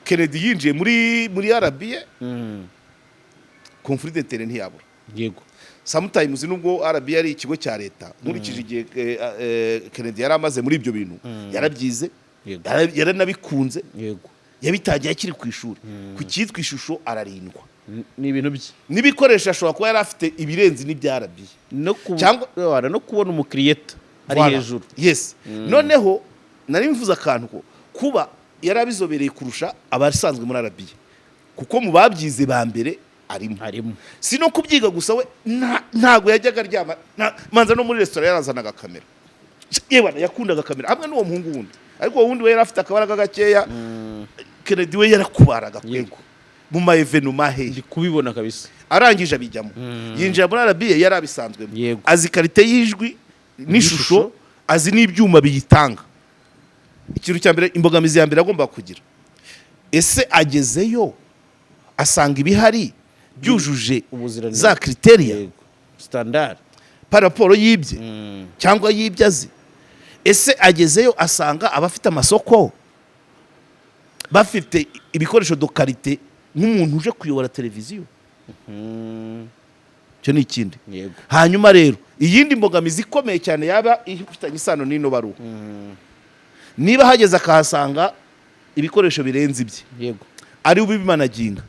Kennedy yinjiye muri RBA, conflit d'intérêt ntiyabura. Sometimes, nubwo RBA ari ikigo cya leta, nkurikije igihe Kennedy yari amaze muri ibyo bintu, yarabyize, yaranabikunze, yabitangiye akiri ku ishuri, ku cyitwa ishusho ararindwa. Ni ibintu bye. N'ibikoresho ashobora kuba yari afite ibirenze n'ibya RBA. No no kubona umukiriyeta ari Voilà. hejuru. Yes. Noneho nari mvuze akantu ko kuba yari abizobereye kurusha abasanzwe muri RBA, kuko mu babyize ba mbere arimo. Harimo. Si no kubyiga gusa, we ntago yajyaga aryama, manza no muri resitora yarazanaga kamera. Yewe, yakundaga kamera hamwe n'uwo muhungu wundi, ariko uwo wundi we yari afite akabaraga gakeya. Kennedy we yarakubaraga kwego mu ma événements hehe. Ndi kubibona kabisa. Arangije abijyamo, yinjira muri RBA yari abisanzwemo. Azi qualité y'ijwi n'ishusho, N'ishusho. azi n'ibyuma biyitanga. Ikintu cya mbere, imbogamizi ya mbere agomba kugira: ese agezeyo asanga ibihari byujuje Ubuziranenge. za critères, Standard, par rapport y'ibye cyangwa y'ibyo azi? Ese agezeyo asanga abafite amasoko bafite ibikoresho de qualité nk'umuntu uje kuyobora televiziyo? Icyo ni ikindi. Hanyuma rero iyindi mbogamizi ikomeye cyane yaba ifitanye isano n'ino baruwa: niba hageze akahasanga ibikoresho birenze ibye, ari ubimanaginga,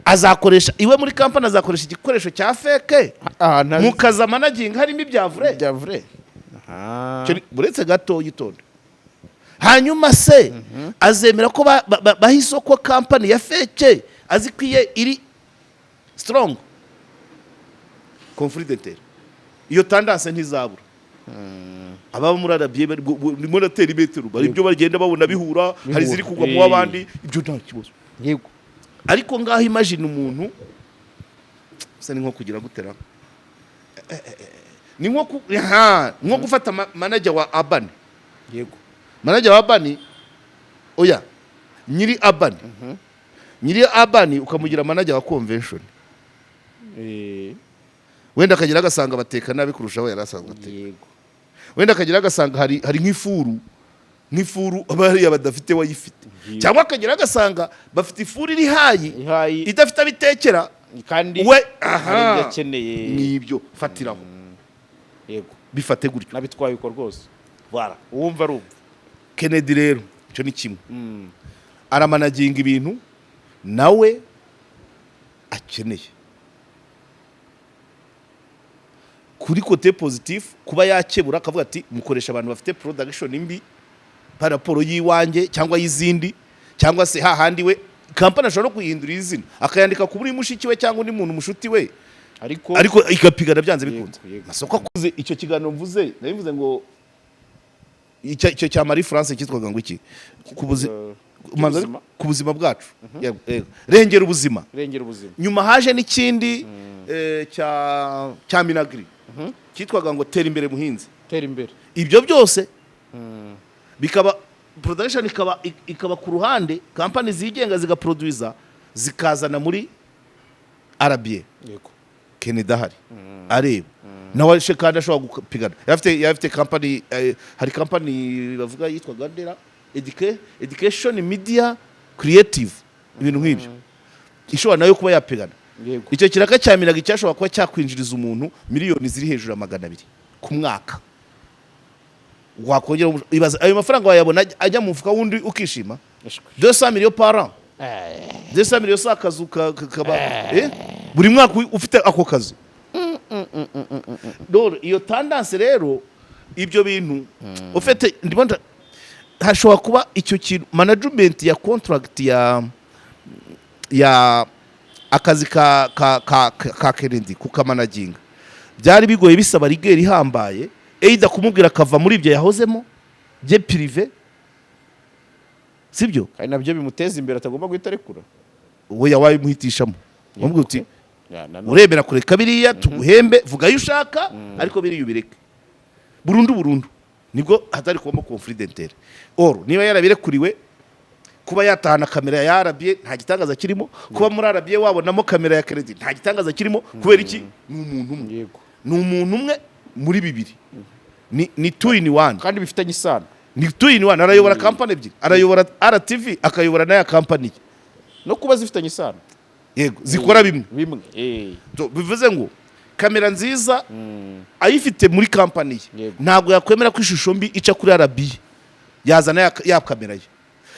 azakoresha iwe muri kampani, azakoresha igikoresho cya fake Ahantu mu kazi amanaginga harimo ibya vrai? Bya vrai. Uretse gato yitonde. Hanyuma se azemera ko baha isoko kampani ya fake, azi ko iye iri strong? Conflit d'intérêt, iyo tendance ntizabura. Ababa muri RBA ndimo natera imetero, bari ibyo bagenda babona bihura, hari iziri kugwa mu w'abandi, ibyo nta kibazo. Ariko ngaho imagine umuntu usa, ni nko kugira gutera, ni nko nko gufata manager wa Urban, manager wa Urban, oya, nyiri Urban, nyiri Urban ukamugira manager wa convention, wenda akagira agasanga bateka nabi kurushaho yari asanzwe ateka. Wenda akagira agasanga hari nk'ifuru bariya badafite wayifite, cyangwa akagira agasanga bafite ifuru iri high, Ihayi, idafite abitekera, kandi we hari aha ibyo akeneye. Nibyo, fatiraho. Bifate gutyo. Nabitwaye uko rwose. Voilà. Uwumva arumva. Kennedy rero icyo ni kimwe, aramanaginga ibintu nawe akeneye. Kuba Kuri côté positif, kuba yakebura akavuga ati: "Mukoresha abantu bafite production mbi par rapport y'iwanjye cyangwa y'izindi", cyangwa se hahandi we kampani ashobora no kuyihindura izina, akayandika ku buri mushiki we cyangwa undi muntu mushuti we, ariko ariko igapigana byanze bikunze. Yego. Amasoko akuze. Icyo kiganiro mvuze, nabivuze ngo icyo cya Marie France cyitwaga ngo iki? Ubuzima. Ku buzima bwacu. Yego, yego. Rengera ubuzima. Rengera ubuzima. Nyuma haje n'ikindi cya Minagri cyitwaga ngo "Tera imbere muhinzi". Tera imbere. Ibyo byose bikaba production, ikaba ku ruhande, kampani zigenga zigaproduiza, zikazana muri RBA. Kennedy ahari areba nawe she, kandi ashobora gupigana. Yari afite kampani, hari kampani bavuga yitwaga Ndera Education Media Creative, ibintu nk'ibyo, ishobora nayo kuba yapigana. Icyo kiraka cya Minagri cyashobora kuba cyakwinjiriza umuntu miliyoni ziri hejuru ya 200 ku mwaka. Wakongera ibaza ayo mafaranga wayabona ajya mu mufuka w'undi ukishima? 200 millions par an, 200 millions si akazu kaba buri mwaka ufite ako kazu. Dore iyo tendance rero, ibyo bintu ufite, ndimo hashobora kuba icyo kintu, management ya contract ya akazi ka Kennedy, kukamanaginga byari bigoye, bisaba rigueur ihambaye, either kumubwira akava muri ibyo yahozemo bye privé, sibyo? Kandi nabyo bimuteza imbere, atagomba guhita arekura. We wabimuhitishamo, wamubwira uti: Ya, nanone. "Uremera kureka biriya, tuguhembe, vuga ayo ushaka, ariko biriya ubireke burundu burundu." Nibwo hatari kubamo conflit d'intérêt. Or niba yarabirekuriwe kuba yatahana kamera ya RBA, nta gitangaza kirimo. Kuba muri RBA wabonamo kamera ya Kennedy, nta gitangaza kirimo. Kubera iki? Ni umuntu umwe. Ni umuntu umwe muri bibiri, ni two in one. Kandi bifitanye isano. Ni two in one, arayobora kampani ebyiri: arayobora RTV, akayobora n'aya kampani ye. No kuba zifitanye isano. Yego, zikora bimwe. Bimwe. So, bivuze ngo kamera nziza ayifite muri kampani ye, ntabwo yakwemera ko ishusho mbi ica kuri RBA, yazana ya kamera ye.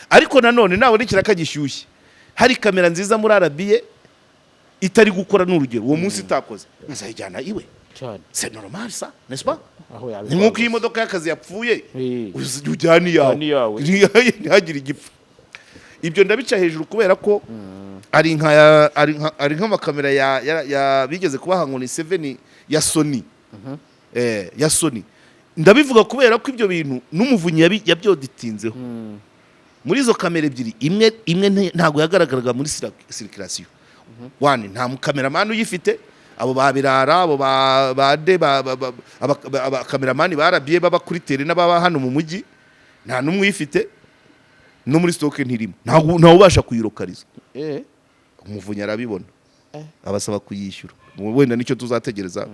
Ariko nanone nabona ikiraka gishyushye, hari kamera nziza muri RBA itari gukora, ni urugero, uwo munsi itakoze, azayijyana iwe. Cyane. C'est normal ça, n'est-ce pas? Aho Ni yabikora nk'uko iyo rwose. imodoka y'akazi yapfuye, ujyana iyawe. Ujyana iyawe. Ntihagire igipfa. Ibyo ndabica hejuru kubera ko ari nk'amakamera ya bigeze kubaha ngo ni 7 ya Sony, ya Sony. Ndabivuga kubera ko ibyo bintu n'Umuvunyi yabyoditinzeho. Muri izo kamera ebyiri, imwe ntabwo yagaragaraga muri circulation. One, nta mukameramani uyifite. Abo ba Birara, abo ba bande, abakameramani ba RBA baba kuri terrain n'ababa hano mu mujyi, nta n'umwe uyifite, no muri stock ntirimo, ntabwo ntawe ubasha kuyirokariza. Umuvunyi arabibona, abasaba kuyishyura. Wenda nicyo tuzategereza.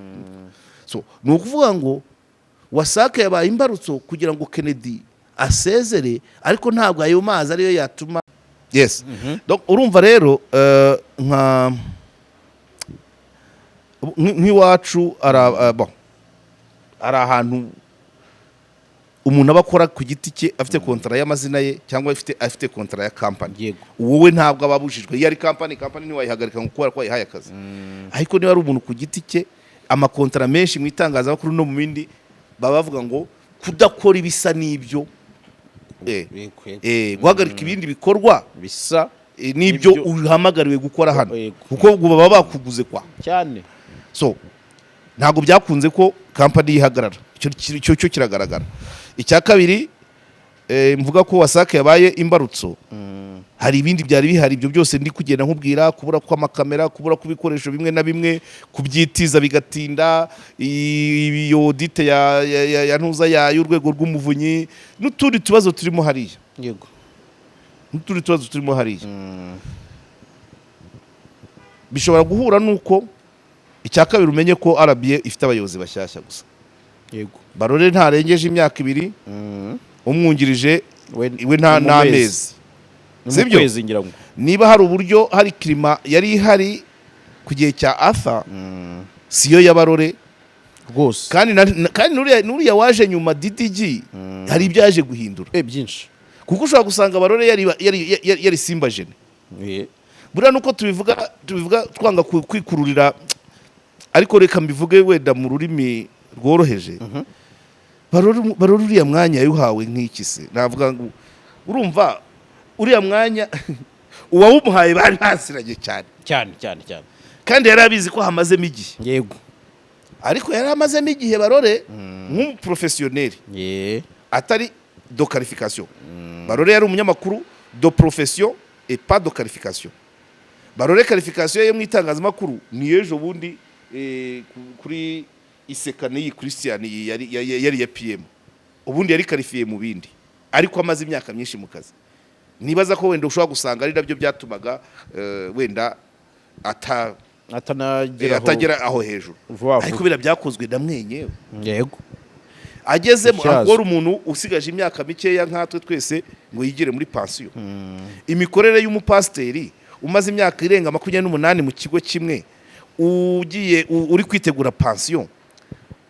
So ni ukuvuga ngo Wasake yabaye imbarutso kugira ngo Kennedy asezere, ariko ntabwo ayo mazi ariyo yatuma. Yes. Donc, urumva rero, nk'iwacu bon, ari ahantu umuntu aba akora ku giti cye, afite kontara y'amazina ye cyangwa afite kontara ya kampani. Wowe ntabwo aba abujijwe. Iyo ari kampani, kampani ntiwayihagarika ngo kubera ko wayihaye akazi. Ariko niba ari umuntu ku giti cye, amakontara menshi mu itangazamakuru no mu bindi baba bavuga ngo kudakora ibisa n'ibyo, guhagarika ibindi bikorwa bisa n'ibyo n'ibyo uhamagariwe gukora hano, kuko ubwo baba bakuguze kwa. So ntabwo byakunze ko kampani yihagarara. Icyo cyo kiragaragara. Icya kabiri, mvuga ko Wasake yabaye imbarutso, hari ibindi byari bihari. Ibyo byose ndi kugenda nkubwira: kubura kw'amakamera, kubura kw'ibikoresho bimwe na bimwe, kubyitiza bigatinda, iyo audit ya ntuza ya y'urwego rw'Umuvunyi, n'utundi tubazo turimo hariya. N'utundi tubazo turimo hariya bishobora guhura n'uko. Icya kabiri, umenye ko RBA ifite abayobozi bashyashya gusa. Barore ntarengeje imyaka 2, umwungirije we we nta ni mu n'amezi. Mezi. Ni mu Sibyo? kwezi ngira ngo. Niba hari uburyo, hari climat yari ihari ku gihe cya Arthur, siyo y'Abarore. Kandi kandi nuriya waje nyuma, DDG, hari ibyo yaje guhindura. Byinshi. Kuko ushobora gusanga Barore yari simba jene. Buriya nuko tubivuga twanga kwikururira. Ariko reka mbivuge wenda mu rurimi rworoheje. Barore uriya mwanya yawuhawe nk'iki se? Navuga ngo urumva uriya mwanya uwawumuhaye bari baziranye cyane. Cyane cyane cyane. Kandi yari abizi ko hamazemo igihe. Ariko yari amazemo igihe, Barore nk'umuprofesiyoneri atari de qualification. Barore yari umunyamakuru de profession et pas de qualification. Barore qualification ye mu itangazamakuru ni ejo bundi, kuri Iseka n'iyi Christian yari ya PM. Ubundi yari qualifié mu bindi, ariko amaze imyaka myinshi mu kazi. Nibaza ko wenda ushobora gusanga ari nabyo byatumaga wenda ata atanagera atagera aho hejuru. Vuba vuba. Ariko biriya byakozwe na mwenyewe. Agezemo Ityazo. akora umuntu usigaje imyaka mikeya nkatwe twese ngo yigire muri pansiyo. Imikorere y'umupasiteri umaze imyaka irenga 28 mu kigo kimwe, ugiye uri kwitegura pansiyo,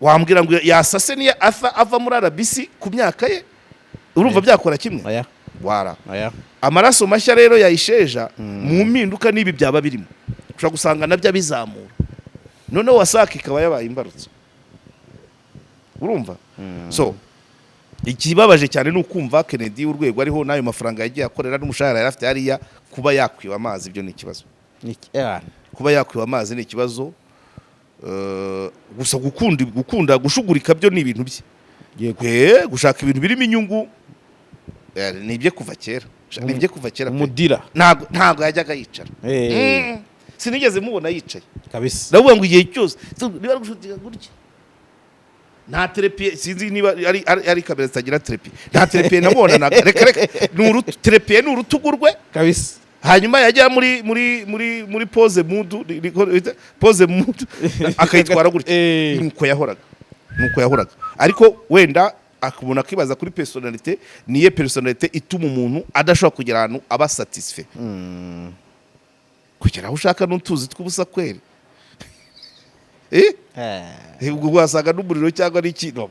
wambwira ngo yasase niyo ava muri RBC ku myaka ye? Urumva byakora kimwe? Aya. Wara. Aya. Amaraso mashya rero yayisheja mu mpinduka n'ibi byaba birimo, ushobora gusanga nabyo abizamura, noneho WASAC ikaba yabaye imbarutso. Urumva, so ikibabaje cyane ni ukumva Kennedy, urwego ariho n'ayo mafaranga yagiye akorera n'umushahara yari afite hariya, kuba yakwiba amazi, ibyo ni ikibazo. Kuba yakwiba amazi ni ikibazo. Gusa gukunda gushugurika byo ni ibintu bye. Gushaka ibintu birimo inyungu, ni ibye kuva kera, ni ibye kuva kera pe. Umudira. Ntabwo yajyaga yicara. Sinigeze mubona yicaye. Ndavuga ngo igihe cyose niba ari gushutika gutya, nta trépied, sinzi niba ari kamera zitagira trépied, nta trépied nabona. Reka reka, ni trépied ni urutugu rwe. Hanyuma yajya muri pose mudu pose mudu akayitwara gutya. Nuko yahoraga. Ariko wenda akabona akibaza kuri personnalité, niye personnalité ituma umuntu adashobora kugera ahantu aba satisfait, kugera aho ushaka n'utuzi tw'ubusa kweri. Ubwo wasanga n'umuriro cyangwa n'iki? No.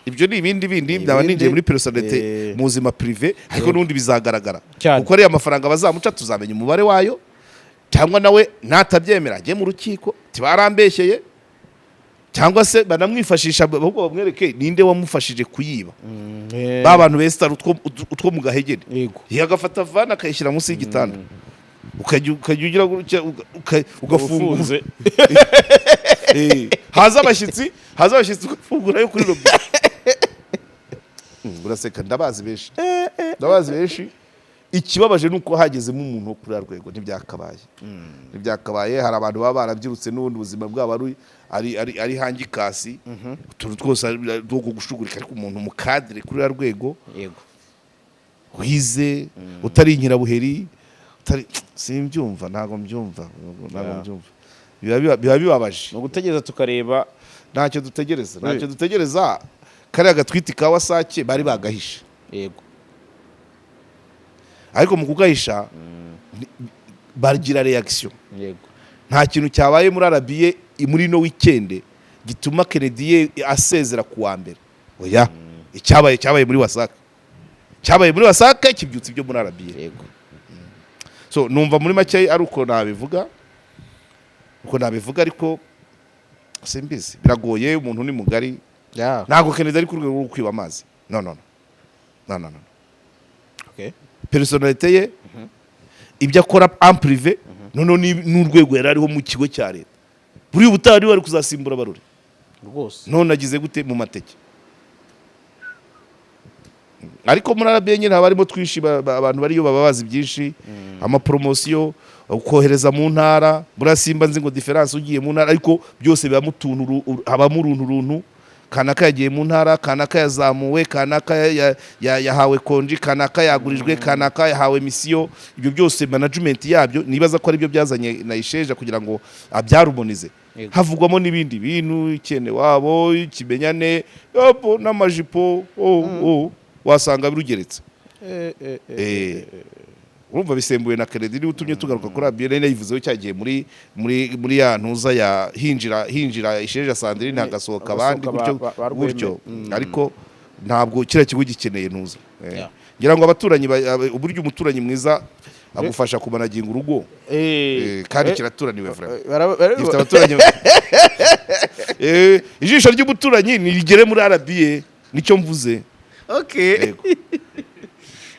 Ibyo ni ibindi bindi byaba Ibindi, ninjiye muri personnalité mu buzima privé, ariko n'ubundi bizagaragara kuko ariya mafaranga bazamuca tuzamenya umubare wayo, cyangwa nawe natabyemera ajye mu rukiko tibarambeshyeye, cyangwa se banamwifashisha ahubwo bamwereke ninde wamufashije kuyiba, ba bantu besitara utwo mu gahegeri. Yagafata vana akayishyira munsi y'igitanda, ukajya ugira gutya ugafungura. Ufunze. Haza abashyitsi ugafungura yo kuri robine. Uraseka, ndabazi benshi, ndabazi benshi. Ikibabaje ni uko hagezemo umuntu wo kuri rwego. Ntibyakabaye. Hari abantu baba barabyirutse n'ubundi buzima bwabo ari hangikasi, utuntu twose ari two gushugurika, ariko umuntu mu cadre kuri rwego wize, utari inkirabuheri, utari, simbyumva, ntabwo mbyumva, ntabwo mbyumva. Biba bibabaje. Ni ugutegereza tukareba. Ntacyo dutegereza, ntacyo dutegereza. Kariya gatwiti ka WASAC bari bagahishe. Ariko mu kugahisha bagira reaction. Nta kintu cyabaye muri RBA muri ino weekend gituma Kennedy ye asezera ku wa mbere. Oya, icyabaye cyabaye muri WASAC, cyabaye muri WASAC kibyutsa ibyo muri RBA. So numva muri make ari uko nabivuga, ariko simbizi, biragoye, umuntu ni mugari. Ntabwo Kennedy ari ku rwego rwo kwiba amazi, no, no, no, no, no, no. Personnalité ye, ibyo akora en privé, noneho n'urwego yari ariho mu kigo cya leta, buriya ubutaha niwe wari kuzasimbura Barore. None agize gute mu mateke? Ariko muri RBA nyine haba harimo twinshi, abantu bariyo baba bazi byinshi, amaporomosiyo, kohereza mu ntara. Buriya simba nzi ngo différence ugiye mu ntara, ariko byose bibamo utuntu, habamo uruntu runtu. Kanaka yagiye mu ntara, kanaka yazamuwe, kanaka yahawe konji, kanaka yagurijwe, kanaka yahawe misiyo. Ibyo byose management yabyo nibaza ko aribyo byazanye na Isheja kugira ngo abyarumonize. Havugwamo n'ibindi bintu, ikene wabo, ikimenyane, yopo, n'amajipo, oh, wasanga birugeretse. Urumva bisembuwe na Kennedy, niba utumye tugaruka kuri RBA. Nari nayivuzeho cyagiye muri ya ntuza ya hinjira Isheja Sandrine, hagasohoka abandi hagasohoka gutyo ba Rweme. Gutyo. Ariko ntabwo kiriya kigo gikeneye ntuza. Ngira ngo abaturanyi uburyo umuturanyi mwiza Agufasha kumanaginga urugo. Kandi kiraturaniwe vraiment. Gifite abaturanyi. Ijisho ry'umuturanyi nirigere muri RBA, nicyo mvuze. Yego.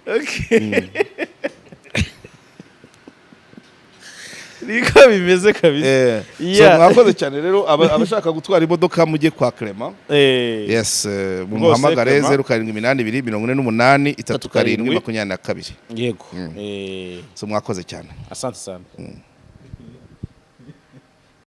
Okay, niko bimeze kabisa. So mwakoze cyane rero, abashaka gutwara imodoka mujye kwa Clement. Yes, mumuhamagare. Clement. 0782 48 37 22. Yego. So mwakoze cyane. Asante sana.